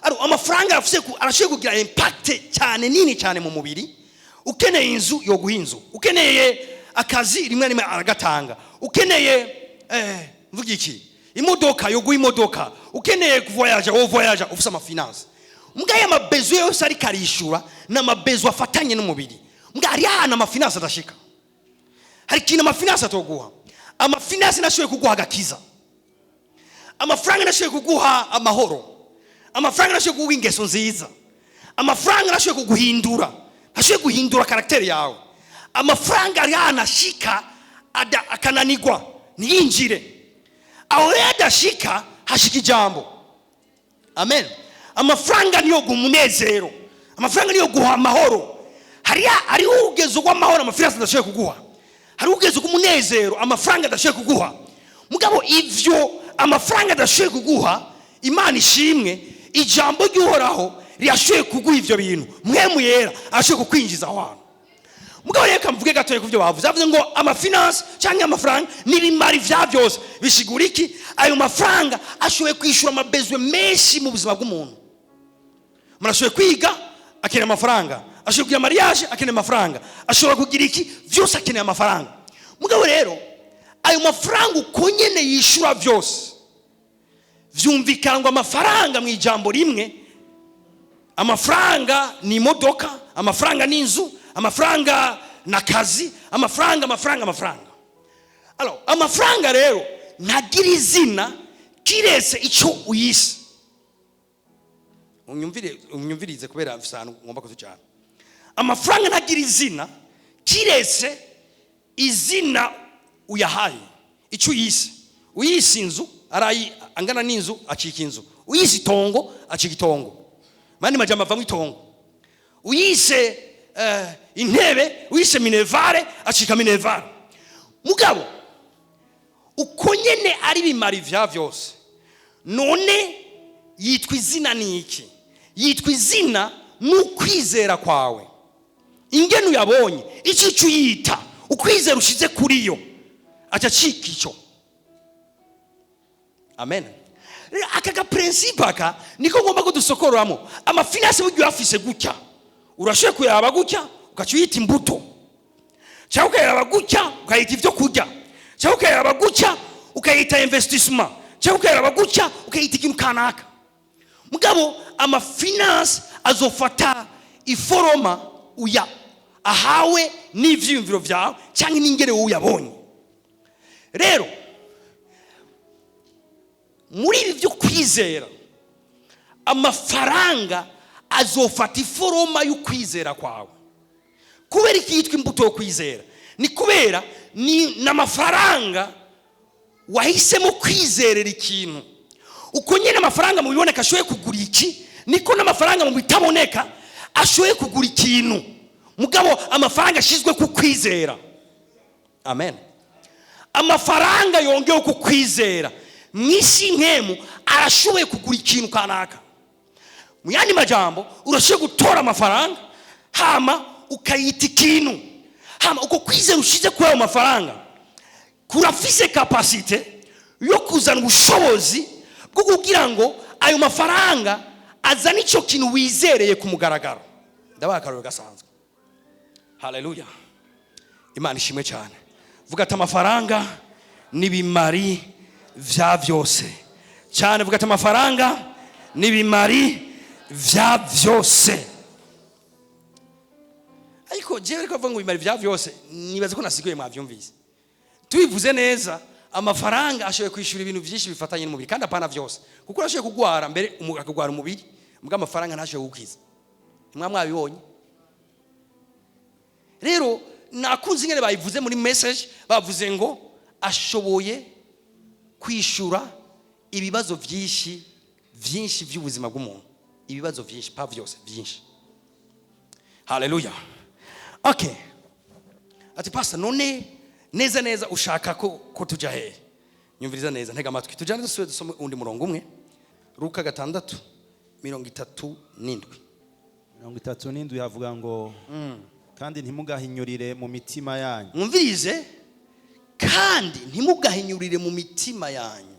Aro amafaranga arashoboye kugira impact cyane, nini cyane mu mubiri. Ukeneye inzu, yo guha inzu. Ukeneye akazi, rimwe rimwe aragatanga. Ukeneye, mvuga iki, imodoka, yo guha imodoka. Ukeneye kuvoyaja, wo voyaja ufise ama finance. Mbwa aya ma besoins yose ariko arishura ni ama besoins afatanye n'umubiri. Mbwa hari ahantu ama finance adashika, hari ikintu ama finance atoguha. Ama finance nashoboye kuguha agakiza, amafaranga nashoboye kuguha amahoro, amafaranga nashoboye kuguha ingeso nziza, amafaranga nashoboye kuguhindura, nashoboye guhindura caractère yawe. Amafaranga ari ahantu ashika akananigwa, ntiyinjire. Aho rero adashika, hashika ijambo. Amen. Amafaranga niyo guha umunezero, amafaranga niyo guha amahoro. Hariho urugezo rw'amahoro amafaranga adashoboye kuguha, hariho urugezo rw'umunezero amafaranga adashoboye kuguha. Mugabo ivyo amafaranga adashoboye kuguha, Imana ishimwe, ijambo ry'Uhoraho rirashoboye kuguha ivyo bintu. Mpwemu Yera arashoboye kukwinjiza aho hantu. Mugabo reka mvuge gatoya ku byo bavuze. Bavuze ngo ama finance cyangwa amafaranga n'ibimari vya byose. Bisigura iki? Ayo mafaranga ashoboye kwishyura ama besoins menshi mu buzima bw'umuntu. Umuntu ashoboye kwiga, akeneye amafaranga. Ashobora kugira mariage, akeneye amafaranga. Ashobora kugira iki, byose akeneye amafaranga. Mugabo rero ayo mafaranga uko nyene yishyura byose, vyumvikana ngo amafaranga mu ijambo rimwe, amafaranga ni imodoka, amafaranga ni inzu, amafaranga ni akazi, amafaranga, amafaranga, amafaranga. Alors, amafaranga rero ntagira izina kiretse icyo uyise. Unyumvire, unyumvirize, kubera mfise ahantu ngomba kutujana. Amafaranga ntagira izina kiretse izina uyahaye, icyo uyise. Uyise inzu, arayi angana n'inzu, acika inzu. Uyise itongo, acika itongo. Mani majambo avamo itongo. Uyise intebe, uyise minerval, acika minerval. Mugabo uko nyene ari bimara ivya vyose. None yitwa izina ni iki? Yitwa izina n'ukwizera kwawe, ingene uyabonye, icyo icyo uyita, ukwizera ushize kuri yo, aca acika icyo. Amen. Rero aka gaprincipe aka niko ngomba ko dusokororamo. Amafinances burya uyafise gutya, urashoboye kuyaba gutya ugaca uyita imbuto, cyangwa ukayaraba gutya ukayita ibyo kurya, cyangwa ukayaraba gutya ukayita investissement, cyangwa ukayaraba gutya ukayita ikintu kanaka. Mugabo amafinances azofata iforme uya ahawe n'ivyiyumviro vyawe cyangwa n'ingere wowe uyabonye. Rero muri ibi byo kwizera, amafaranga azofata iforme y'ukwizera kwawe. Kubera iki yitwa imbuto yo kwizera? Ni kubera ni n'amafaranga wahisemo kwizerera ikintu. Uko nyine amafaranga mu biboneka ashoboye kugura iki, niko n'amafaranga mu bitaboneka ashoboye kugura ikintu. Mugabo amafaranga ashyizwe ku kwizera. Amen. Amafaranga yongewe ku kwizera mu isi nkemu arashoboye kugura ikintu kanaka. Mu yandi majambo, urashoboye gutora amafaranga, hama ukayita ikintu, hama uko kwizera ushize kuri ayo mafaranga kurafise capacité yo kuzana ubushobozi bwo kugira ngo ayo mafaranga azane icyo kintu wizereye ku mugaragaro. Ndabaha akarorero gasanzwe. Haleluya, Imana ishimwe cyane. Vuga ati: "Amafaranga n'ibimari vya byose." Cyane, vuga ati: "Amafaranga n'ibimari vya byose." Ariko jewe ariko avuga ngo ibimari vya byose, nibaza ko nasiguye, mwavyumvise. Tubivuze neza, amafaranga ashoboye kwishyura ibintu byinshi bifatanye n'umubiri, kandi apana byose, kuko urashoboye kugwara mbere akagwara umubiri, mbwa amafaranga ntashoboye gukiza. Nimwa mwabibonye. Rero nakunze ingene bayivuze muri Message. Bavuze ngo ashoboye kwishyura ibibazo byinshi byinshi by'ubuzima bw'umuntu. Ibibazo byinshi, pas byose, byinshi. Haleluya. Okay, ati: "Pastor, none neza neza ushaka ko tujya hehe?" Nyumviriza neza, ntega amatwi, tujyane, dusubire dusome undi murongo umwe. Luka 6:37. 37 yavuga ngo: "Kandi ntimugahinyurire mu mitima yanyu." Mwumvirize: "Kandi ntimugahinyurire mu mitima yanyu."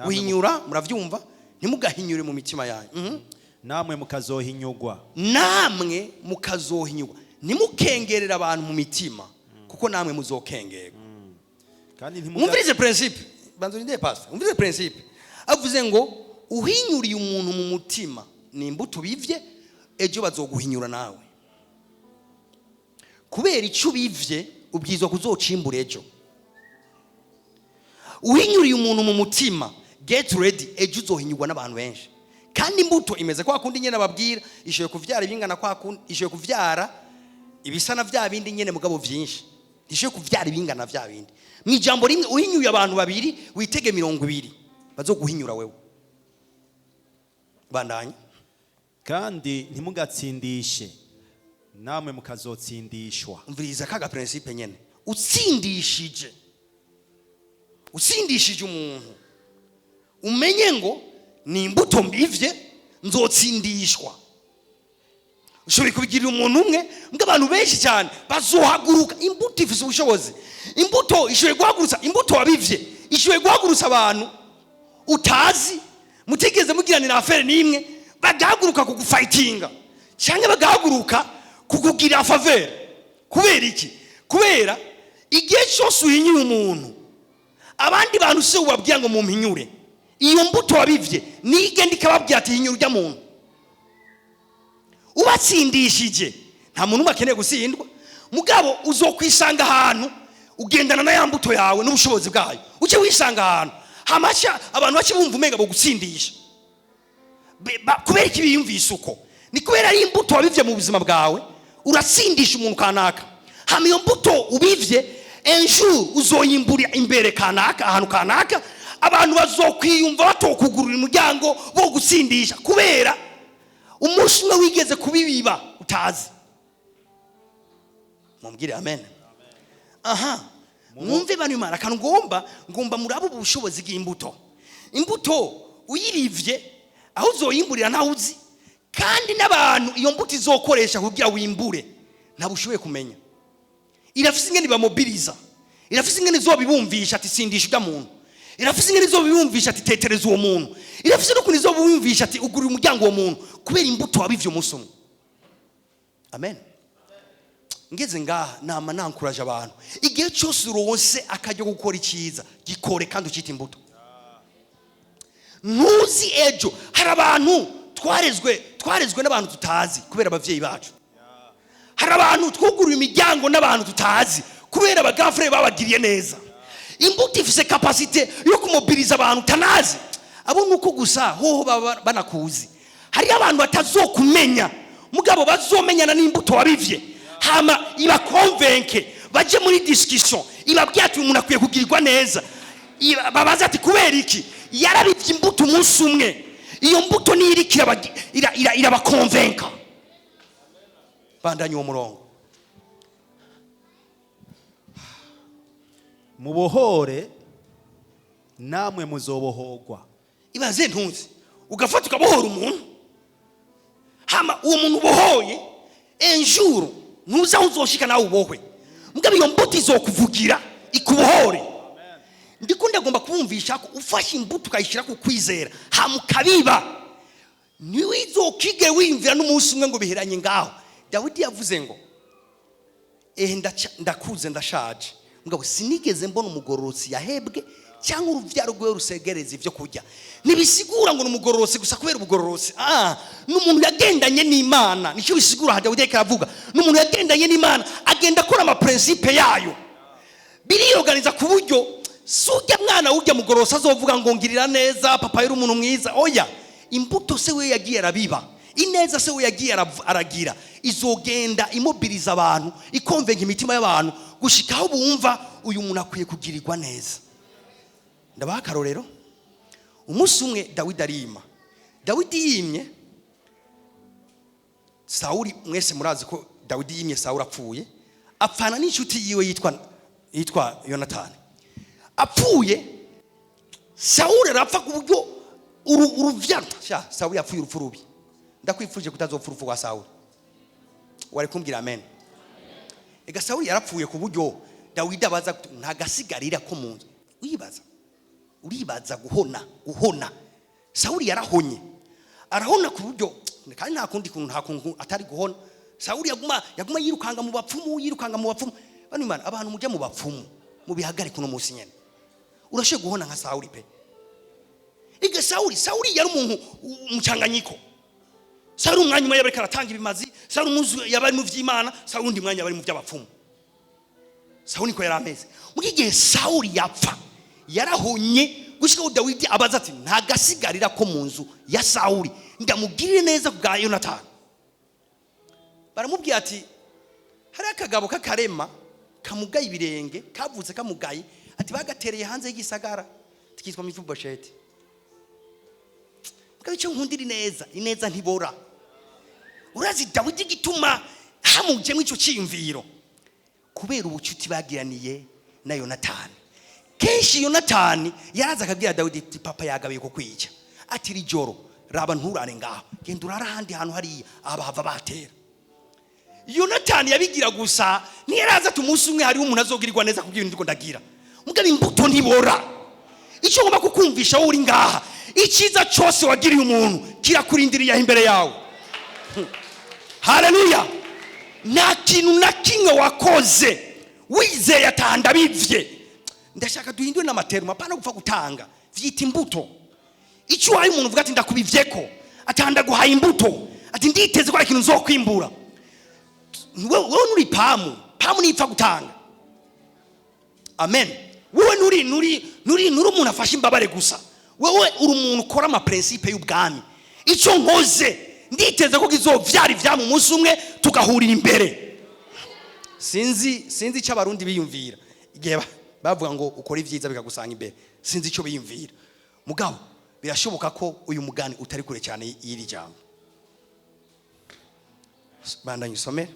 Guhinyura murabyumva? Ntimugahinyure mu mitima yanyu. Namwe mukazohinyugwa. Namwe mukazohinyurwa. Ntimukengerere abantu mu mitima, kuko namwe muzokengerwa. Kandi ntimuga Mwumvirize principe. Banza urindire, pastor. Mwumvirize principe. Avuze ngo uhinyuriye umuntu mu mutima ni imbuto bivye, ejo bazoguhinyura nawe. Kubera icyo ubivye, ubwirizwa kuzocimbura ejo. Uhinyuriye umuntu mu mutima, get ready, ejo uzohinyurwa n'abantu benshi. Kandi imbuto imeze kwa kundi nyene ababwira, ishoboye kuvyara ibingana kwa kundi, ishoboye kuvyara ibisa na vya bindi nyene, mugabo vyinshi. Ishoboye kuvyara ibingana vya bindi. Mu ijambo rimwe, uhinyuye abantu babiri, witege 20 bazoguhinyura wewe. Bandanya. Kandi ntimugatsindishe, namwe mukazotsindishwa. Umviriza kaga principe nyene. Utsindishije umuntu, umenye ngo ni imbuto mbivye, nzotsindishwa. Ushobora kubigirira umuntu umwe, mbwa abantu benshi cyane bazohaguruka. Imbuto ifise ubushobozi. Imbuto ishoboye guhagurutsa, imbuto wabivye ishoboye guhagurutsa abantu utazi, mutigeze mugiranira affaire n'imwe, bagahaguruka kugufightinga cyangwa bagahaguruka kukugirira faveur. Kubera iki? Kubera igihe cyose uhinyuye umuntu, abandi bantu se ubabwira ngo mumpinyure, iyo mbuto wabivye nigenda ikababwira ati: "Hinyura ujya muntu." Ubatsindishije, nta muntu umwe akeneye gutsindwa. Mugabo uzokwisanga ahantu ugendana na ya mbuto yawe n'ubushobozi bwayo, uce wisanga ahantu hamaca abantu bace bumva umenga bogutsindisha. Kubera iki biyumvise uko? Ni kubera ari imbuto wabivye mu buzima bwawe. Uratsindisha umuntu kanaka, hama iyo mbuto ubivye, un jour uzoyimbura imbere kanaka, ahantu kanaka abantu bazokwiyumva batokugurura umuryango bo gutsindisha, kubera umunsi umwe wigeze kubibiba utazi. Mumbwire amen. Aha mwumve, bano Imana, akantu ngomba murabe ubushobozi bw'imbuto. Imbuto uyirivye, aho uzoyimburira ntawe uzi, kandi n'abantu iyo mbuto izokoresha kugira wimbure ntabwo ushoboye kumenya. Irafise ingene ibamobiriza, irafise ingene izobibumvisha ati: "Sindisha ujya muntu." Irafise ingene izobibumvisha ati: "Tetereza uwo muntu." Irafise n'ukuntu izobibumvisha ati: "Ugurira umuryango uwo muntu," kubera imbuto wabivye umunsi umwe. Amen. Ngeze ngaha, nama nankuraje abantu: igihe cyose uronse akajya gukora icyiza, gikore kandi ucita imbuto. Ntuzi ejo. Hari abantu twarezwe n'abantu tutazi kubera ababyeyi bacu. Hari abantu twuguruye imiryango n'abantu tutazi kubera abagafure babagiriye neza. Imbuto ifise capacité yo kumobiriza abantu utanazi. Abo ni uko gusa hoho baba banakuzi. Hariyo abantu batazokumenya, mugabo bazomenyana n'imbuto wabivye, hama ibakonvenke baje muri discussion, ibabwira ati: "Umuntu akwiye kugirirwa neza." Babaza ati: "Kubera iki?" Yarabivye imbuto umunsi umwe. Iyo mbuto niyo iriko irabakonvenka. Bandanye uwo murongo. Mubohore, namwe muzobohorwa. Ibaze, ntuzi, ugafata ukabohora umuntu, hama uwo muntu ubohoye, un jour ntuzi aho uzoshika nawe ubohwe, mugabo iyo mbuto izokuvugira ikubohore. Ndiko ndagomba kubumvisha ko ufashe imbuto ukayishyira ku kwizera, hama ukabiba, ntiwizokige wiyumvira n'umunsi umwe ngo biheranye ngaho. Dawidi yavuze ngo: "Ehe, ndakuze, ndashaje, mugabo sinigeze mbona umugororotsi yahebwe cyangwa urubyaro rwe rusegereza ibyo kurya." Ntibisigura ngo ni umugororotsi gusa kubera ubugororotsi. Ni umuntu yagendanye n'Imana, nicyo bisigura. Aha Dawidi ariko aravuga ni umuntu yagendanye n'Imana, agenda akora ama principes yayo, biriyoganiza ku buryo si ujya mwana ujya mugororotsi azovuga ngo: "Ngirira neza, papa yari umuntu mwiza." Oya, imbuto se we yagiye arabiba, ineza se we yagiye aragira, izogenda imobiriza abantu, ikonvenga imitima y'abantu gushika aho bumva uyu muntu akwiye kugirirwa neza. Ndabaha akarorero. Umunsi umwe Dawidi arima. Dawidi yimye, Sawuli, mwese murazi ko Dawidi yimye, Sawuli apfuye, apfana n'inshuti yiwe yitwa Yonatani. Apfuye, Sawuli arapfa ku buryo uruvyaro. Sha, Sawuli yapfuye urupfu rubi. Ndakwifuje kutazopfa urupfu rwa Sawuli. Wari kumbwira amen. Ega Sawuli yarapfuye ku buryo Dawidi abaza ntagasigarira ko mu nzu. Wibaza, uribaza guhona, guhona. Sawuli yarahonye, arahona ku buryo, kandi nta kundi kuntu, nta kuntu atari guhona. Sawuli yaguma yirukanga mu bapfumu, yirukanga mu bapfumu. Bano Imana, abantu mujya mu bapfumu mubihagarike uno munsi nyene. Urashoboye guhona nka Sawuli pe. Iga Sawuli yari umuntu umucanganyiko. Sawuli umwanya umwe yabariko aratanga ibimazi, Sawuli umunsi yaba ari mu vy'Imana, Sawuli undi mwanya yaba ari mu by'abapfumu. Sawuli niko yari ameze. Muri igihe Sawuli yapfa, yarahonye gushika aho Dawidi abaza ati: "Ntagasigarira ko mu nzu ya Sawuli ndamugirire neza bwa Yonatani?" Baramubwira ati: "Hari akagabo k'akarema kamugaye ibirenge, kavutse kamugaye," ati: "bagatereye hanze y'igisagara, tikitwa Mifibosheti." Mugabo icyo nkundira ineza, ineza ntibora. Urazi Dawidi igituma hamujemo icyo cyiyumviro? Kubera ubucuti bagiraniye na Yonatani. Kenshi Yonatani yaraza akabwira Dawidi ati: "Papa yagabiye kukwica," ati: "Iri joro raba nturare ngaho, genda urare ahandi hantu hariya, aba hava batera." Yonatani yabigira gusa, ntiyaraza ati umunsi umwe hariho umuntu azogirirwa neza kubw'ibintu ndiko ndagira. Mugabo imbuto ntibora. Icyo ngomba kukumvisha wowe uri ngaha: icyiza cyose wagiriye umuntu kirakurindiriye aho imbere yawe. Haleluya! Nta kintu na kimwe wakoze wizeye atanda bivye. Ndashaka duhindure n'amateruma, apana gupfa gutanga, vyita imbuto. Icyo uhaye umuntu, uvuga ati: "Ndakubivyeko," atanda guhaye imbuto, ati: "Nditeze ko hari ikintu nzokwimbura." Wewe nuri pamu, pamu nipfa gutanga. Amen. Wewe nuri umuntu afashe imbabare gusa. Wewe uri umuntu ukora ama principes y'ubwami. Icyo nkoze nditeze ko kizovyara ivyamwa umunsi umwe tugahurira imbere. Sinzi icyo Abarundi biyumvira igihe bavuga ngo ukora ibyiza bikagusanga imbere. Sinzi icyo biyumvira, mugabo birashoboka ko uyu mugani utari kure cyane y'iri jambo. Bandanye usome.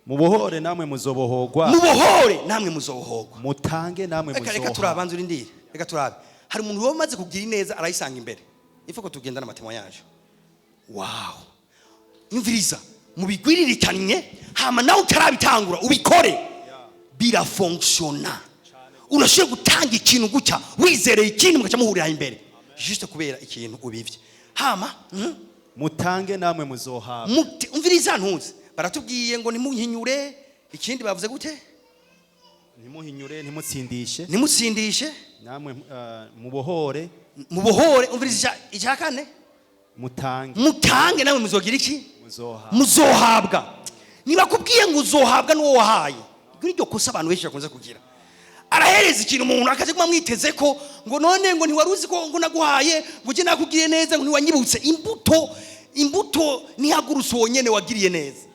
Mubohore, namwe muzobohogwa. Mubohore, namwe muzobohogwa. Mutange, namwe Reka muzoha. Turabanza urindire, reka turabe. Hari umuntu waba umaze kugira ineza arayisanga imbere. Ifu ko tugenda n'ama témoignages. Wow, nyumviriza, mubigwiririkanye, hama nawe utarabitangura ubikore, birafonctionna. Urashoboye gutanga ikintu gutya wizereye ikindi, mugaca muhurira imbere juste kubera ikintu ubivye. Hama. Mutange, namwe muzohabwa. Umviriza, ntuzi baratubwiye ngo ntimuhinyure. Ikindi bavuze gute? Ntimuhinyure, ntimutsindishe. Ntimutsindishe. Namwe mubohore. Mubohore. Umviriza, icya kane. Mutange. Mutange, nawe muzogira iki? Muzohabwa. Muzohabwa. Nibakubwiye ngo uzohabwa n'uwo wahaye. Iryo ni ryo kosa abantu benshi bakunze kugira. Arahereza ikintu umuntu, akaza kuba mwiteze ko ngo none ngo ntiwari uzi ko ngo naguhaye, ngo ujye nakugiriye neza, ngo ntiwanyibutse. Imbuto ntihagurutse uwo nyene wagiriye neza,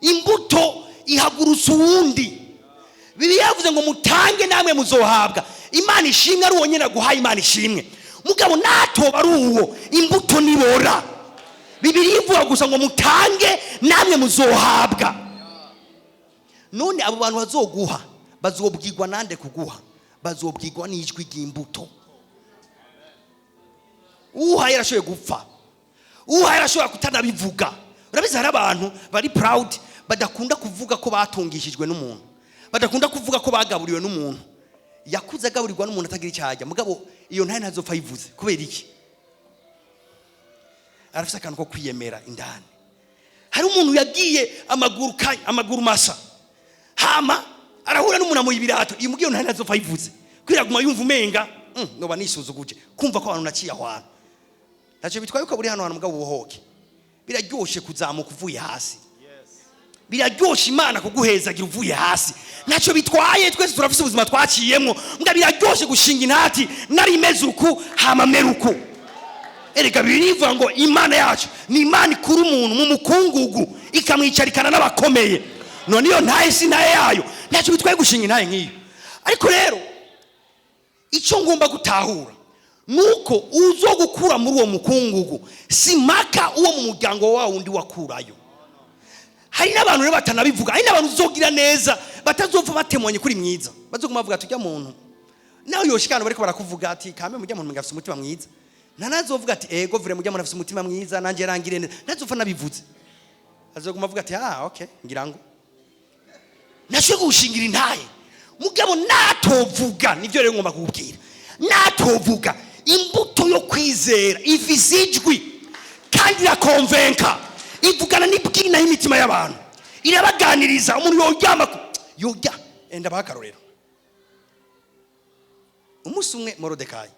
imbuto ihagurutse uwundi. Bibiliya yavuze ngo mutange, namwe muzohabwa. Imana ishimwe ari uwo nyene aguhaye, Imana ishimwe. Mugabo natoba ari uwo, imbuto nibora. Bibiliya ivuga gusa ngo mutange, namwe muzohabwa. None abo bantu bazoguha bazobwirwa nande kuguha? Bazobwirwa n'ijwi ry'imbuto. Uhaye arashoboye gupfa, uhaye arashobora kutanabivuga. Urabizi, hari abantu bari proud, badakunda kuvuga ko batungishijwe n'umuntu, badakunda kuvuga ko bagaburiwe n'umuntu. Yakuze agaburirwa n'umuntu atagira icyo arya, mugabo iyo ntayo ntazopfa ayivuze. Kubera iki? Arafise akantu ko kwiyemera indani. Hari umuntu yagiye amaguru amaguru masa, hama arahura n'umuntu amuha ibirato. Iyo mugiye ntayo ntazopfa ayivuze, kubera aguma yumva umenga noba nisuzuguje kumva ko abantu naciye aho hantu. Ntacyo bitwaye ko buri hano hantu, mugabo ubohoke. Biraryoshe kuzamuka uvuye hasi, biraryoshe Imana kuguhezagira uvuye hasi. Ntacyo bitwaye, twese turafise ubuzima twaciyemwo, mbwa biraryoshe gushinga intati nari imeze uku, hama mera uku. Erega birivuga ngo Imana yacu ni Imana ikura umuntu mu mukungugu, ikamwicarikana n'abakomeye. None iyo ntaye si ntaye yayo? Ntacyo bitwaye gushinga intaye nk'iyo. Ariko rero icyo ngomba gutahura nuko uzo gukura muri uwo mukungugu si maka uwo mu muryango wawe undi wakurayo. Hari n'abantu rero batanabivuga. Hari n'abantu uzogira neza batazopfa batemonye kuri mwiza, bazoguma bavuga tujya muntu nawe yoshikana bariko barakuvuga ati kame mujya muntu ngafise umutima mwiza. Ntanazovuga ati ego vure mujya muntu afise umutima mwiza, nanjye rangire neza. Ntazopfa nabivuze, azoguma avuga ati ah okay, ngira ngo nashoboye gushingira intaye. Mugabo natovuga, nivyo rero ngomba kukubwira, natovuga, imbuto yo kwizera ifise ijwi kandi iraconvainca. Ivugana n'ibwina y'imitima y'abantu, irabaganiriza. Umuntu yoryama yorya enda baha akarorero. Umunsi umwe Morodekayi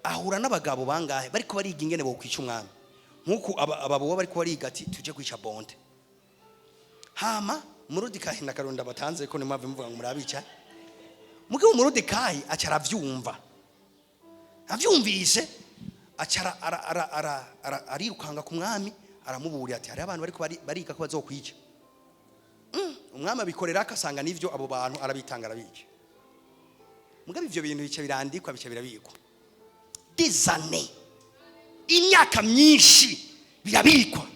ahura n'abagabo bangahe bariko bariga ingene bokwica umwami, nk'uku aba boba bariko bariga ati tuje kwica Bonde. Hama Morodekayi na karonda batanze ko nimwave muvuga ngo murabica. Mugabo Morodekayi aca aravyumva. Avyumvise aca arirukanga ku mwami, aramuburira ati hari abantu bariko bariga ko bazokwica. Umwami abikorera akasanga nivyo, abo bantu arabitanga, arabica. Mugabo ivyo bintu bica birandikwa, bica birabikwa des années, imyaka myinshi birabikwa.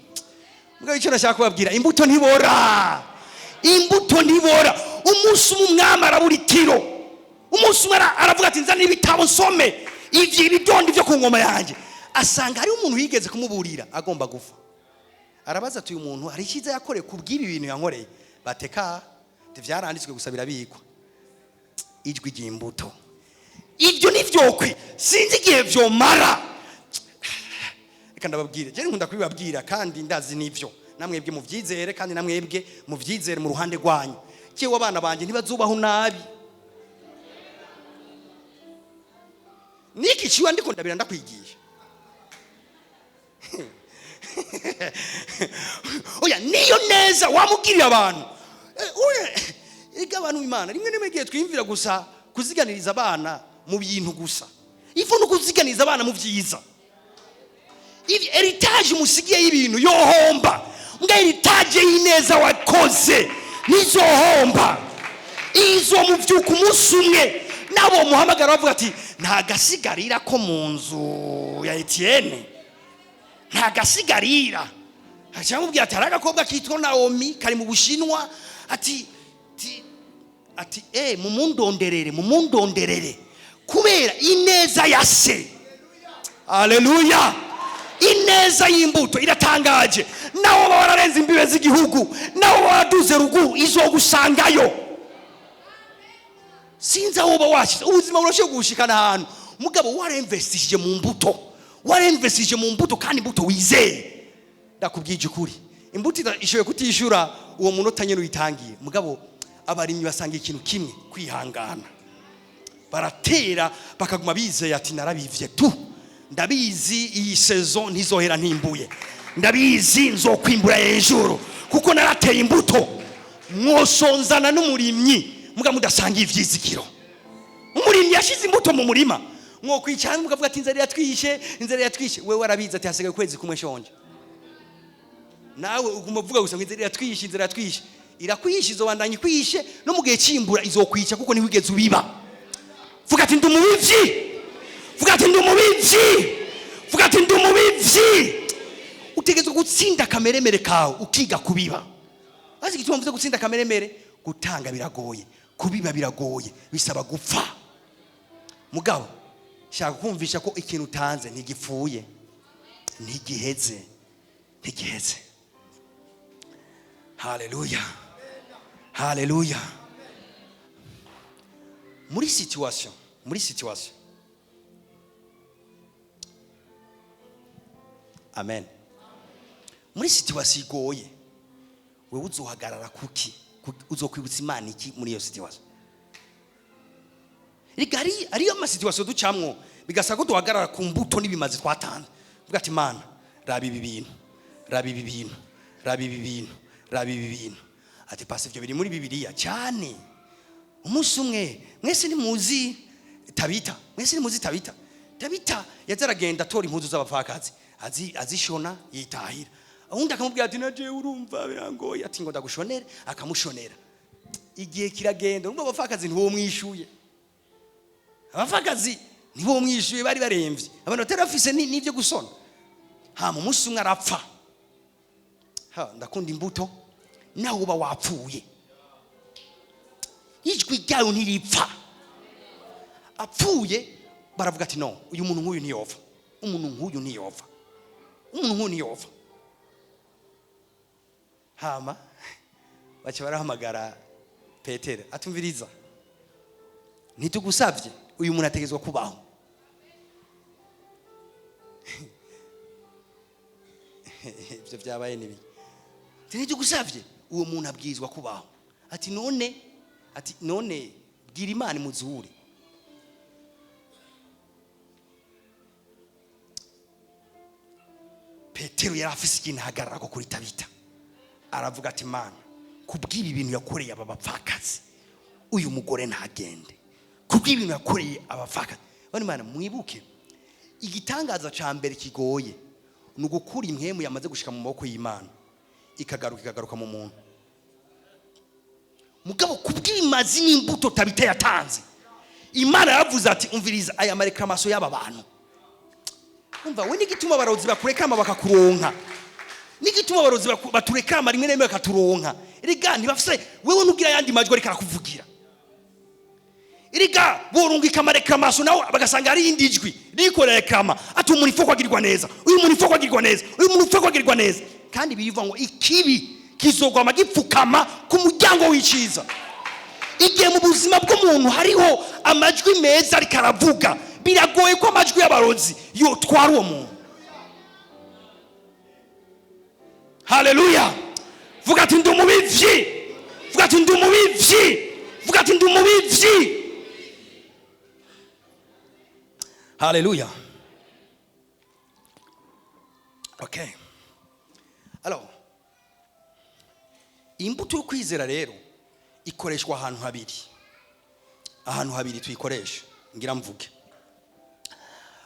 Mugabo icyo nashaka kubabwira, imbuto ntibora, imbuto ntibora. Umunsi umwe umwami arabura itiro. Umunsi umwe aravuga ati nzanira ibitabo nsome ivyo ibidondi byo ku ngoma yanjye. Asanga hariho umuntu yigeze kumuburira agomba gupfa. Arabaza ati uyu muntu hari icyiza yakoreye ku bw'ibi bintu yankoreye? Bateka vyaranditswe gusa, birabikwa. Ijwi ry'imbuto, ibyo nivyokwe. Sinzi igihe vyomara. Reka ndababwire, je nkunda kubibabwira kandi ndazi nivyo, namwebwe muvyizere, kandi namwebwe muvyizere mu ruhande rwanyu. Jewe abana banje ntibazubaho nabi. Niki ciwa ndiko ndabira ndakwigisha. Oya, niyo neza wamugirira abantu. Oya, erega abantu Imana rimwe rimwe igihe twiyumvira gusa kuziganiriza abana mu bintu gusa. Ifu no kuziganiza abana mu byiza. Ibi héritage umusigiye y'ibintu yohomba, mbwa héritage y'ineza wakoze ntizohomba. Izo muvyuka umunsi umwe nabo muhamagara bavuga ati: "Nta gasigarira ko mu nzu ya Etienne, nta gasigarira." Acamubwira ati: "Hari agakobwa kitwa Naomi kari mu Bushinwa." Ati: "Mumundonderere, mumundonderere," kubera ineza ya se. Aleluya! Ineza y'imbuto iratangaje. Nawe baba wararenze imbibe z'igihugu, nawe waraduze ruguru, izogusangayo. Sinzi aho uba washyize ubuzima, burashobora gushikana ahantu. Mugabo waremvestishije mu mbuto, waremvestishije mu mbuto, kandi imbuto wizeye. Ndakubwije ukuri, imbuto ishoboye kutishura uwo munota nyine uyitangiye. Mugabo abarimyi basanga ikintu kimwe: kwihangana. Baratera, bakaguma bizeye ati: "Narabivye tu, ndabizi iyi saison ntizohera ntimbuye, ndabizi nzokwimbura hejuru kuko narateye imbuto." Mwosonzana n'umurimyi muga mudasanga ivyizigiro. Umurimyi yashize imbuto mu murima, mwokwicara mukavuga ati: "Inzara yatwishe, inzara yatwishe." Wewe warabizi ati: "Hasigaye ukwezi kumwe shonje." Nawe uguma uvuga gusa ngo: "Inzara yatwishe, inzara yatwishe." Irakwishe, izobandanya ikwishe no mu gihe c'imbura izokwica, kuko ntiwigeze ubiba. Vuga ati: "Ndi umubivyi." Vuga ati: "Ndi umubivyi." Vuga ati: "Ndi umubivyi." Utegerezwa gutsinda akameremere kawe, ukiga kubiba. Azi igituma mvuze gutsinda akameremere? Gutanga biragoye, kubiba biragoye, bisaba gupfa. Mugabo shaka kumvisha ko ikintu utanze ntigipfuye, ntigiheze, ntigiheze. Haleluya, haleluya! Muri situation, muri situation, amen, muri situation igoye, wewe uzohagarara kuki? Uzokwibutsa Imana iki muri iyo situation? Rega ariyo ama situation ducamwo bigasaba ko duhagarara ku mbuto n'ibimazi twatanze. Vuga ati: "Imana, raba ibi bintu, raba ibi bintu, raba ibi bintu, raba ibi bintu." Ati: "Pasi, ibyo biri muri Bibiliya cyane." Umunsi umwe, mwese ntimuzi Tabita? Mwese ntimuzi Tabita? Tabita yaza aragenda atora impuzu z'abapfakazi, azishona, yitahira. Uwundi akamubwira ati: "Naje urumva birangoye." Ati: "Ngo ndagushonere." Akamushonera. Igihe kiragenda, urumva abapfakazi ntiwomwishuye, abapfakazi ntibomwishuye, bari baremvye, abantu batari bafise n'ibyo gusona. Hama umunsi umwe arapfa. Ha, ndakunda imbuto. Nawe uba wapfuye, ijwi ryayo ntiripfa. Apfuye, baravuga ati: "No, uyu muntu nk'uyu ntiyova, umuntu nk'uyu ntiyova, umuntu nk'uyu ntiyova." Hama baca barahamagara Petero, atumviriza: "Ntitugusabye, uyu muntu ategezwa kubaho." Ibyo byabaye nibi. "Ntitugusabye, uwo muntu abwirizwa kubaho." Ati: "None," ati: "none bwira Imana imuzure." Petero yari afise ikintu ahagarara ko kuri Tabita. Aravuga ati: "Mana, kubw'ibi bintu yakoreye aba bapfakazi, uyu mugore ntagende, kubw'ibintu yakoreye abapfakazi." Bane Mana, mwibuke igitangaza ca mbere kigoye ni ugukura impwemu yamaze gushika mu maboko y'Imana, ikagaruka, ikagaruka mu muntu. Mugabo kubw'imazi n'imbuto Tabita yatanze, Imana yaravuze ati: "Umviriza aya ma réclamations y'aba bantu." Umva we, n'igituma abarozi bakurekama bakakuronka, n'igituma abarozi baturekama rimwe na rimwe bakaturonka, erega ntibafise wewe nugira ayandi majwi ariko arakuvugira. Erega borungika ama réclamations, nawe bagasanga hari iyindi jwi riko réclama ati: "Umuntu ifo kwagirwa neza, uyu muntu ifo kwagirwa neza, uyu muntu ifo kwagirwa neza." Kandi birivuga ngo ikibi kizogwama gipfukama ku muryango w'iciza. Igihe mu buzima bw'umuntu hariho amajwi meza ariko aravuga, biragoye ko amajwi y'abarozi yotwara uwo muntu. Haleluya! Vuga ati: "Ndi umubivyi." Vuga ati: "Ndi umubivyi." Vuga ati: "Ndi umubivyi." Haleluya! Okay, alors, imbuto yo kwizera rero ikoreshwa ahantu habiri, ahantu habiri tuyikoresha. Ngira mvuge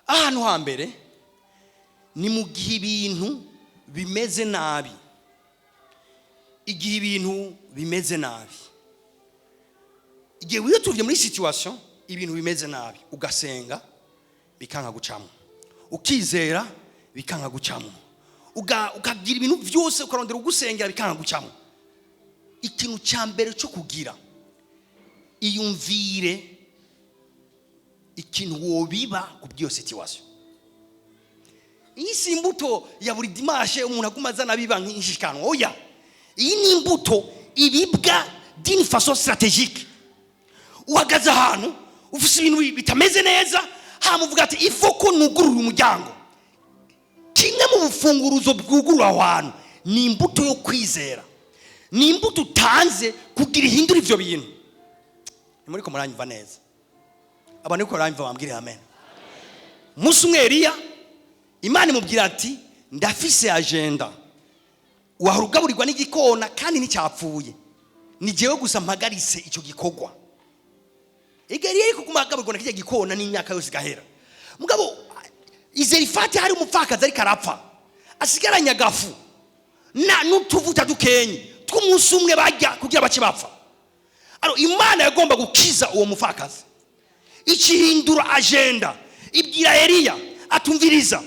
Ahantu hambere ni mu gihe ibintu bimeze nabi. Igihe ibintu bimeze nabi, igihe wiyutuvye muri situation ibintu bimeze nabi, ugasenga bikanka gucamo, ukizera bikanka gucamo, ukagira ibintu byose, ukarondera ugusengera bikanka gucamo, ikintu cya mbere cyo kugira, iyumvire ikintu wobiba ku bw'iyo situation. Iyi si imbuto ya buri dimanche umuntu aguma azana biba nk'inshikanwa. Oya, iyi ni imbuto ibibwa d'une façon stratégique. Uhagaze ahantu ufise ibintu bitameze neza, hama uvuga ati: "Il faut ko nugurura umuryango." Kimwe mu bufunguruzo bwugurura aho hantu ni imbuto yo kwizera, ni imbuto utanze kugira ihindure ivyo bintu. Nimuriko muranyumva neza? Abantu ariko baranyumva bambwire amen. Umunsi umwe Eliya, Imana imubwira ati: "Ndafise agenda, wahora ugaburirwa n'igikona kandi nticyapfuye, ni jewe gusa mpagaritse icyo gikorwa." Ega Eliya ariko kuguma agaburirwa na kirya gikona n'imyaka yose igahera. Mugabo i Zarefati hari umupfakazi ariko arapfa, asigaranye agafu na n'utuvuta dukenye tw'umunsi umwe bajya kugira bace bapfa. Alors Imana yagomba gukiza uwo mupfakazi, ikihindura agenda, ibwira Eliya atumviriza: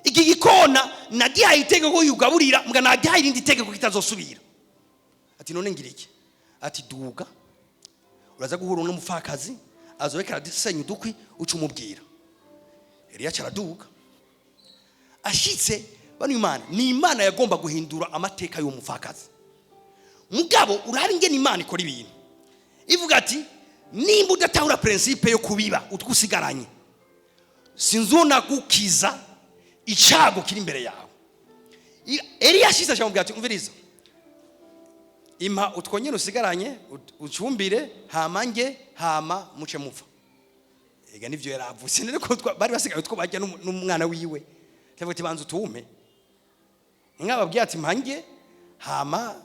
"Iki gikona nagihaye itegeko yugaburira, mbwa nagihaye irindi tegeko kitazosubira." Ati: "None ngira iki?" Ati: "Duga, uraza guhura n'umupfakazi azoreka aradusenya udukwi, uca umubwira." Eliya araduga. Ashitse bano, Imana ni Imana yagomba guhindura amateka y'uwo mupfakazi. Mugabo uraba ingene Imana ikora ibintu, ivuga ati: "Nimba udatahura principe yo kubiba utwo usigaranye, sinzona gukiza icago kiri imbere yawe." Eliya ashize acamubwira ati: "Umviriza, impa utwo nyene usigaranye, ucumbire, hama nge hama muce mupfa." Ega nivyo yaravutse niko bari basigaye utwo barya n'umwana wiwe. Cyangwa ati: "Banza utume." Nkababwiye ati: "Mpange hama."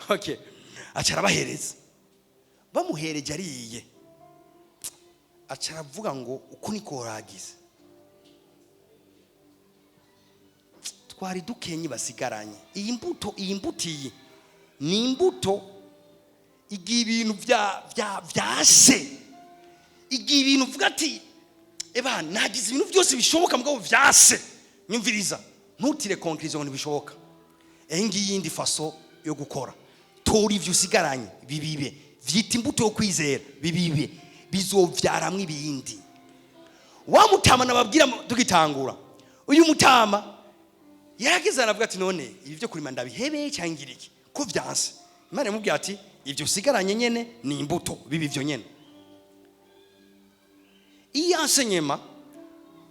Okay, aca arabahereza. Bamuhereje ariye, aca aravuga ngo: "Uko niko waragize, twari dukenye basigaranye." Iyi mbuto, iyi mbuto, iyi ni imbuto igihe ibintu bya bya vyase, igihe ibintu uvuga ati: "Eba nagize ibintu byose bishoboka mugabo vyase." Nyumviriza, ntutire conclusion ngo ntibishoboka. Iyi ngiyi yindi façon yo gukora: tora ivyo usigaranye, bibibe, vyita imbuto yo kwizera, bibibe, bizovyaramwo ibindi. Wa mutama nababwira tugitangura, uyu mutama yarageze aravuga ati: "None ibi byo kurima ndabihebe cyangwa ngira iki ko vyanse?" Imana imubwira ati: "Ibyo usigaranye nyene ni imbuto, bibi ivyo nyene." Iyi enseignement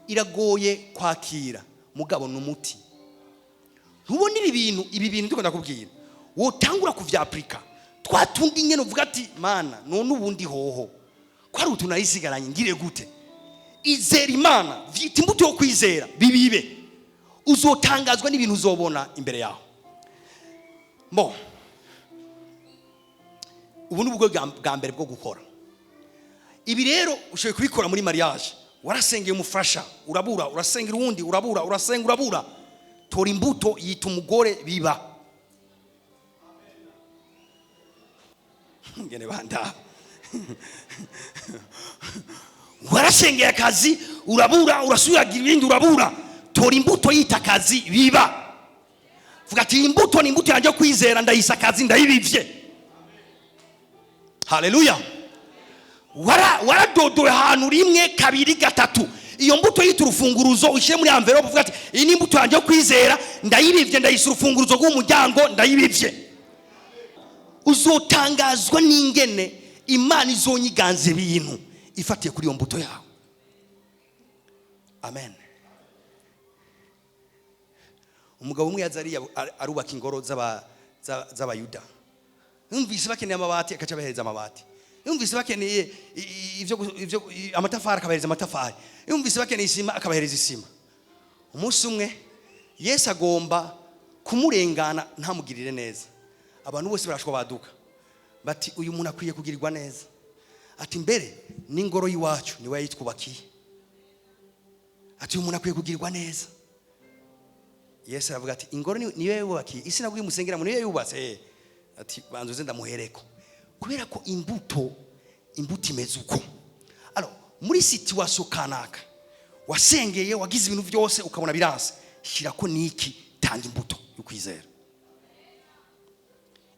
iragoye kwakira, mugabo ni umuti. Ntubona ibi bintu, ibi bintu ndiko ndakubwira, wotangura kuvyapurika, twa tundi nyene uvuga ati: "Mana, none ubundi hoho ko ari utu narisigaranye, ngire gute?" Izera Imana, vyita imbuto yo kwizera, bibibe, uzotangazwa n'ibintu uzobona imbere yawe. Bon, ubu ni ubwo bwa mbere bwo gukora ibi. Rero ushoboye kubikora muri mariage: warasengeye umufasha urabura, urasengera uwundi urabura, urasenga urabura. Tora imbuto, yita umugore, biba. Ngene bandaba. Warasengeye akazi urabura, urasubiragira ibindi urabura. Tora imbuto, yita akazi, biba. Vuga ati: "Iyi mbuto ni imbuto yanjye yo kwizera, ndayisa akazi, ndayibivye." Haleluya! Waradodowe ahantu rimwe, kabiri, gatatu. Iyo mbuto yita urufunguruzo, ushyire muri enveloppe, uvuga ati: "Iyi ni imbuto yanjye yo kwizera, ndayibivye, ndayisa urufunguruzo rw'umuryango, ndayibivye." Uzotangazwa n'ingene Imana izonyiganza ibintu ifatiye kuri iyo mbuto yawe. Amen. Umugabo umwe yaza arubaka ingoro z'Abayuda. Yumvise bakeneye amabati, akaca abahereza amabati. Yumvise bakeneye amatafari, akabahereza amatafari. Yumvise bakeneye isima, akabahereza isima. Umunsi umwe Yesu agomba kumurengana ntamugirire neza. Abantu bose barashwa baduka bati: "Uyu muntu akwiye kugirirwa neza." Ati: "Mbere n'ingoro y'iwacu niwe yayitwubakiye." Ati uyu muntu akwiye kugirirwa neza. Yesu aravuga ati ingoro niyo yubakiye, isinagogi musengeramo niyo yubatse. Ati banza uze ndamuhereko, kubera ko imbuto imeze uko. Alors muri situation kanaka wasengeye, wagize ibintu byose, ukabona biranse, shyira ko niki, tanga imbuto yo kwizera.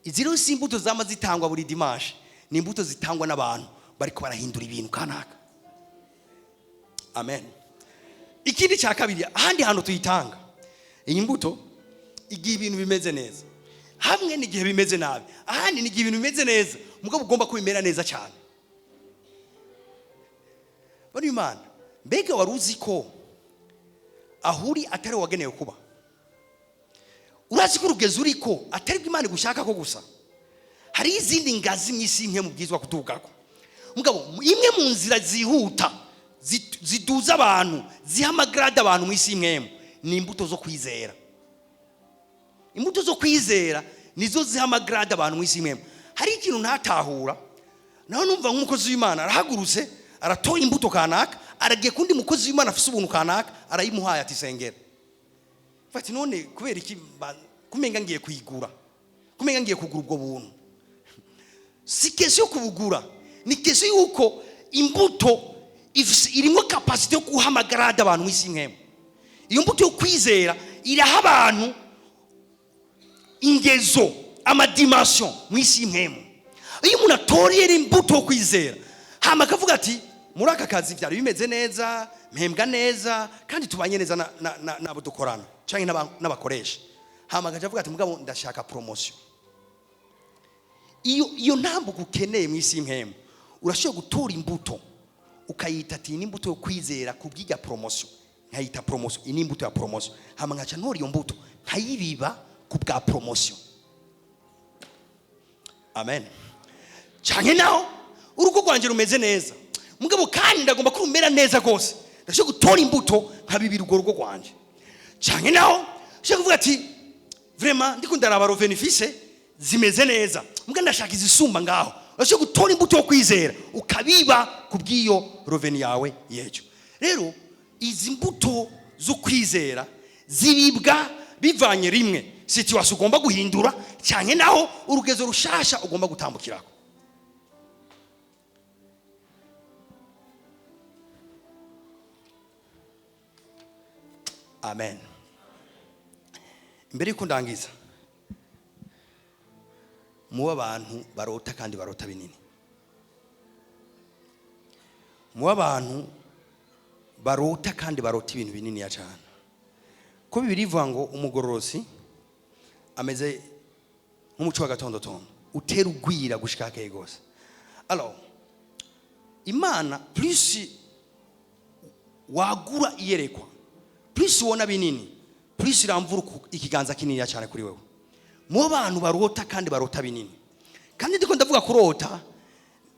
Izi rero si imbuto zama zitangwa buri dimanche, ni imbuto zitangwa n'abantu bariko barahindura ibintu kanaka. Amen. Ikindi cya kabiri, ahandi hantu tuyitanga iyi mbuto, igihe ibintu bimeze neza hamwe n'igihe bimeze nabi. Ahandi ni igihe ibintu bimeze neza, mugabo ugomba ko bimera neza cyane. Bano Imana, mbega wari uzi ko aho uri atari wagenewe kuba? Urazi ko urugezi uriko atari bwo Imana igushaka ko gusa? Hari izindi ngazi mu isi imwe mubwizwa kudugako. Mugabo imwe mu nzira zihuta ziduza abantu, ziha ama grades abantu mu isi imwe, ni imbuto zo kwizera. Imbuto zo kwizera nizo ziha ama grades abantu mu isi imwe. Hari ikintu ntatahura naho, numva nk'umukozi w'Imana arahagurutse, aratoye imbuto kanaka, aragiye kundi mukozi w'Imana afise ubuntu kanaka, arayimuhaye, ati sengera. Fati none kubera iki kumenga ngiye kuyigura, kumenga ngiye kugura ubwo buntu? Si question yo kubugura, ni question yuko imbuto irimo capacité yo guha ama grades abantu mu isi nkemu. Iyo mbuto yo kwizera iraha abantu ingezo, ama dimensions mu isi y'impwemu. Iyo umuntu atoriye imbuto yo kwizera, hama akavuga ati muri aka kazi byari bimeze neza, mpembwa neza, kandi tubanye neza n'abo dukorana cyangwa n'abakoresha, hama agaca avuga ati mugabo ndashaka promotion. Iyo ntambuko ukeneye mu isi y'impwemu, urashobora gutora imbuto ukayita ati iyi ni imbuto yo kwizera kubw'ijya promotion, nkayita promotion, iyi ni imbuto ya promotion, hama nkaca ntora iyo mbuto nkayibiba ku bwa promotion. Amen. Cyane naho urugo rwanjye rumeze neza, mugabo kandi ndagomba ko rumera neza rwose, ndashobora gutora imbuto nkabibira urwo rugo rwanjye. Cyane naho ushobora kuvuga ati vraiment ndiko ndaraba revenus mfise zimeze neza, mbwa ndashaka izisumba ngaho. Urashobora gutora imbuto yo kwizera ukabiba ku bw'iyo revenu yawe y'ejo. Rero izi mbuto zo kwizera zibibwa bivanye rimwe situation ugomba guhindura, cyane naho urugezo rushasha ugomba gutambukirako. Amen. Mbere yuko ndangiza, muba abantu barota kandi barota binini, muba abantu barota kandi barota ibintu binini ya cyane, ko Bibiliya ivuga ngo umugororosi ameze nk'umuco w'agatondotondo utera ugwira gushika hakeye gose. Alors Imana, plus wagura iyerekwa, plus ubona binini, plus iramvura ikiganza kinini cyane kuri wewe. Mu bantu barota kandi barota binini, kandi ndiko ndavuga kurota,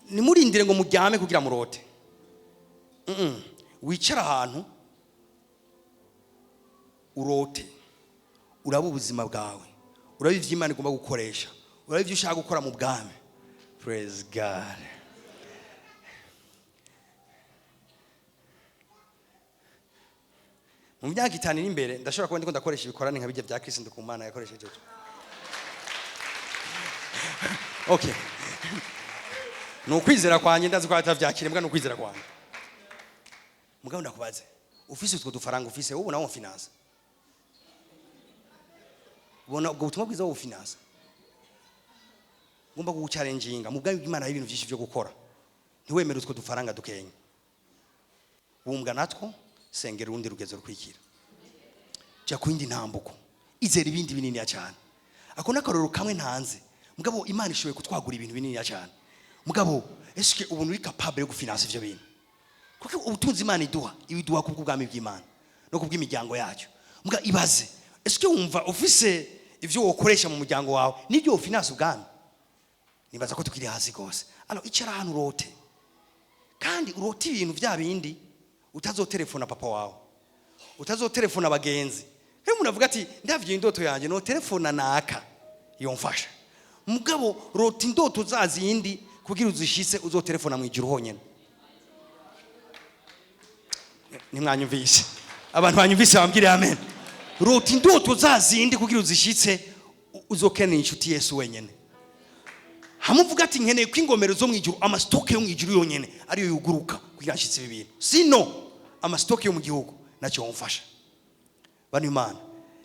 nimurindire ngo muryame kugira murote. Wicara ahantu urote, uraba ubuzima bwawe, uraba ivyo Imana igomba gukoresha, uraba ivyo ushaka gukora mu bwami. Praise God. Mu myaka 5 iri imbere ndashobora kuba ndiko ndakoresha ibikorane nka bijya bya Kristo Ndikumana yakoresheje ejo. Okay, ni ukwizera kwanjye, ndazi ko atavyakira, mbwa ni ukwizera kwanjye. Mugabo ndakubaze, ufise utwo dufaranga ufise, wowe nawo finance, ubona ubwo butumwa bwiza wowe finance? Ngomba kuguchallenginga mu bwami bw'Imana hari ibintu byinshi byo gukora. Ntiwemere utwo dufaranga dukenya, bumbwa natwo, sengera urundi rugezo rukwikira, jya ku yindi ntambuko, izera ibindi binini cyane. Ako n'akarorero kamwe ntanze, mugabo Imana ishoboye kutwagura ibintu binini cyane. Mugabo eske ubuntu uri capable yo gufinansa ivyo bintu? Kuko ubutunzi Imana iduha, ibiduha kubw'ubwami bw'Imana no kubw'imiryango yacu. Muga ibaze, eske wumva ufise ivyo wokoresha mu muryango wawe n'ibyo wofinansa ubwami? Nibaza ko tukiri hasi rwose. Alors icara ahantu urote, kandi urote ibintu bya bindi utazotelefona papa wawe, utazotelefona abagenzi. Rero umuntu avuga ati ndavye indoto yanjye, no telefona naka yomfasha. Mugabo rota indoto za zindi kugira uzishitse uzotelefona mu ijuru honyene. Ntimwanyumvise? Abantu banyumvise bambwire amen. Rota indoto za zindi kugira uzishitse, uzokenera inshuti Yesu wenyene. Hamuvuga ati: "Nkeneye ko ingomero zo mu ijuru, ama stock yo mu ijuru yonyene ariyo yuguruka kugira nshitse ibi bintu, sino ama stock yo mu gihugu nacyo mfasha." Bano Imana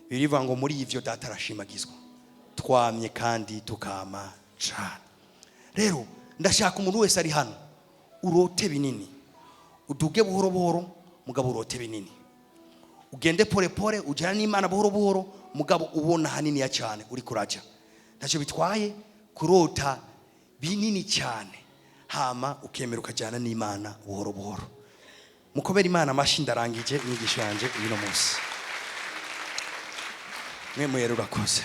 birivuga ngo: "Muri ivyo Data arashimagizwa, twamye kandi tukama cane." Rero ndashaka umuntu wese ari hano urote binini, uduge buhoro buhoro, mugabo urote binini, ugende pole pole, ujyana n'Imana buhoro buhoro, mugabo ubona haniniya cyane uri kuraja. Ntacyo bitwaye kurota binini cyane, hama ukemera ukajyana n'Imana buhoro buhoro. Mukomere Imana amashyi. Ndarangije inyigisho yanjye uyu munsi. Mwe muyera urakoze.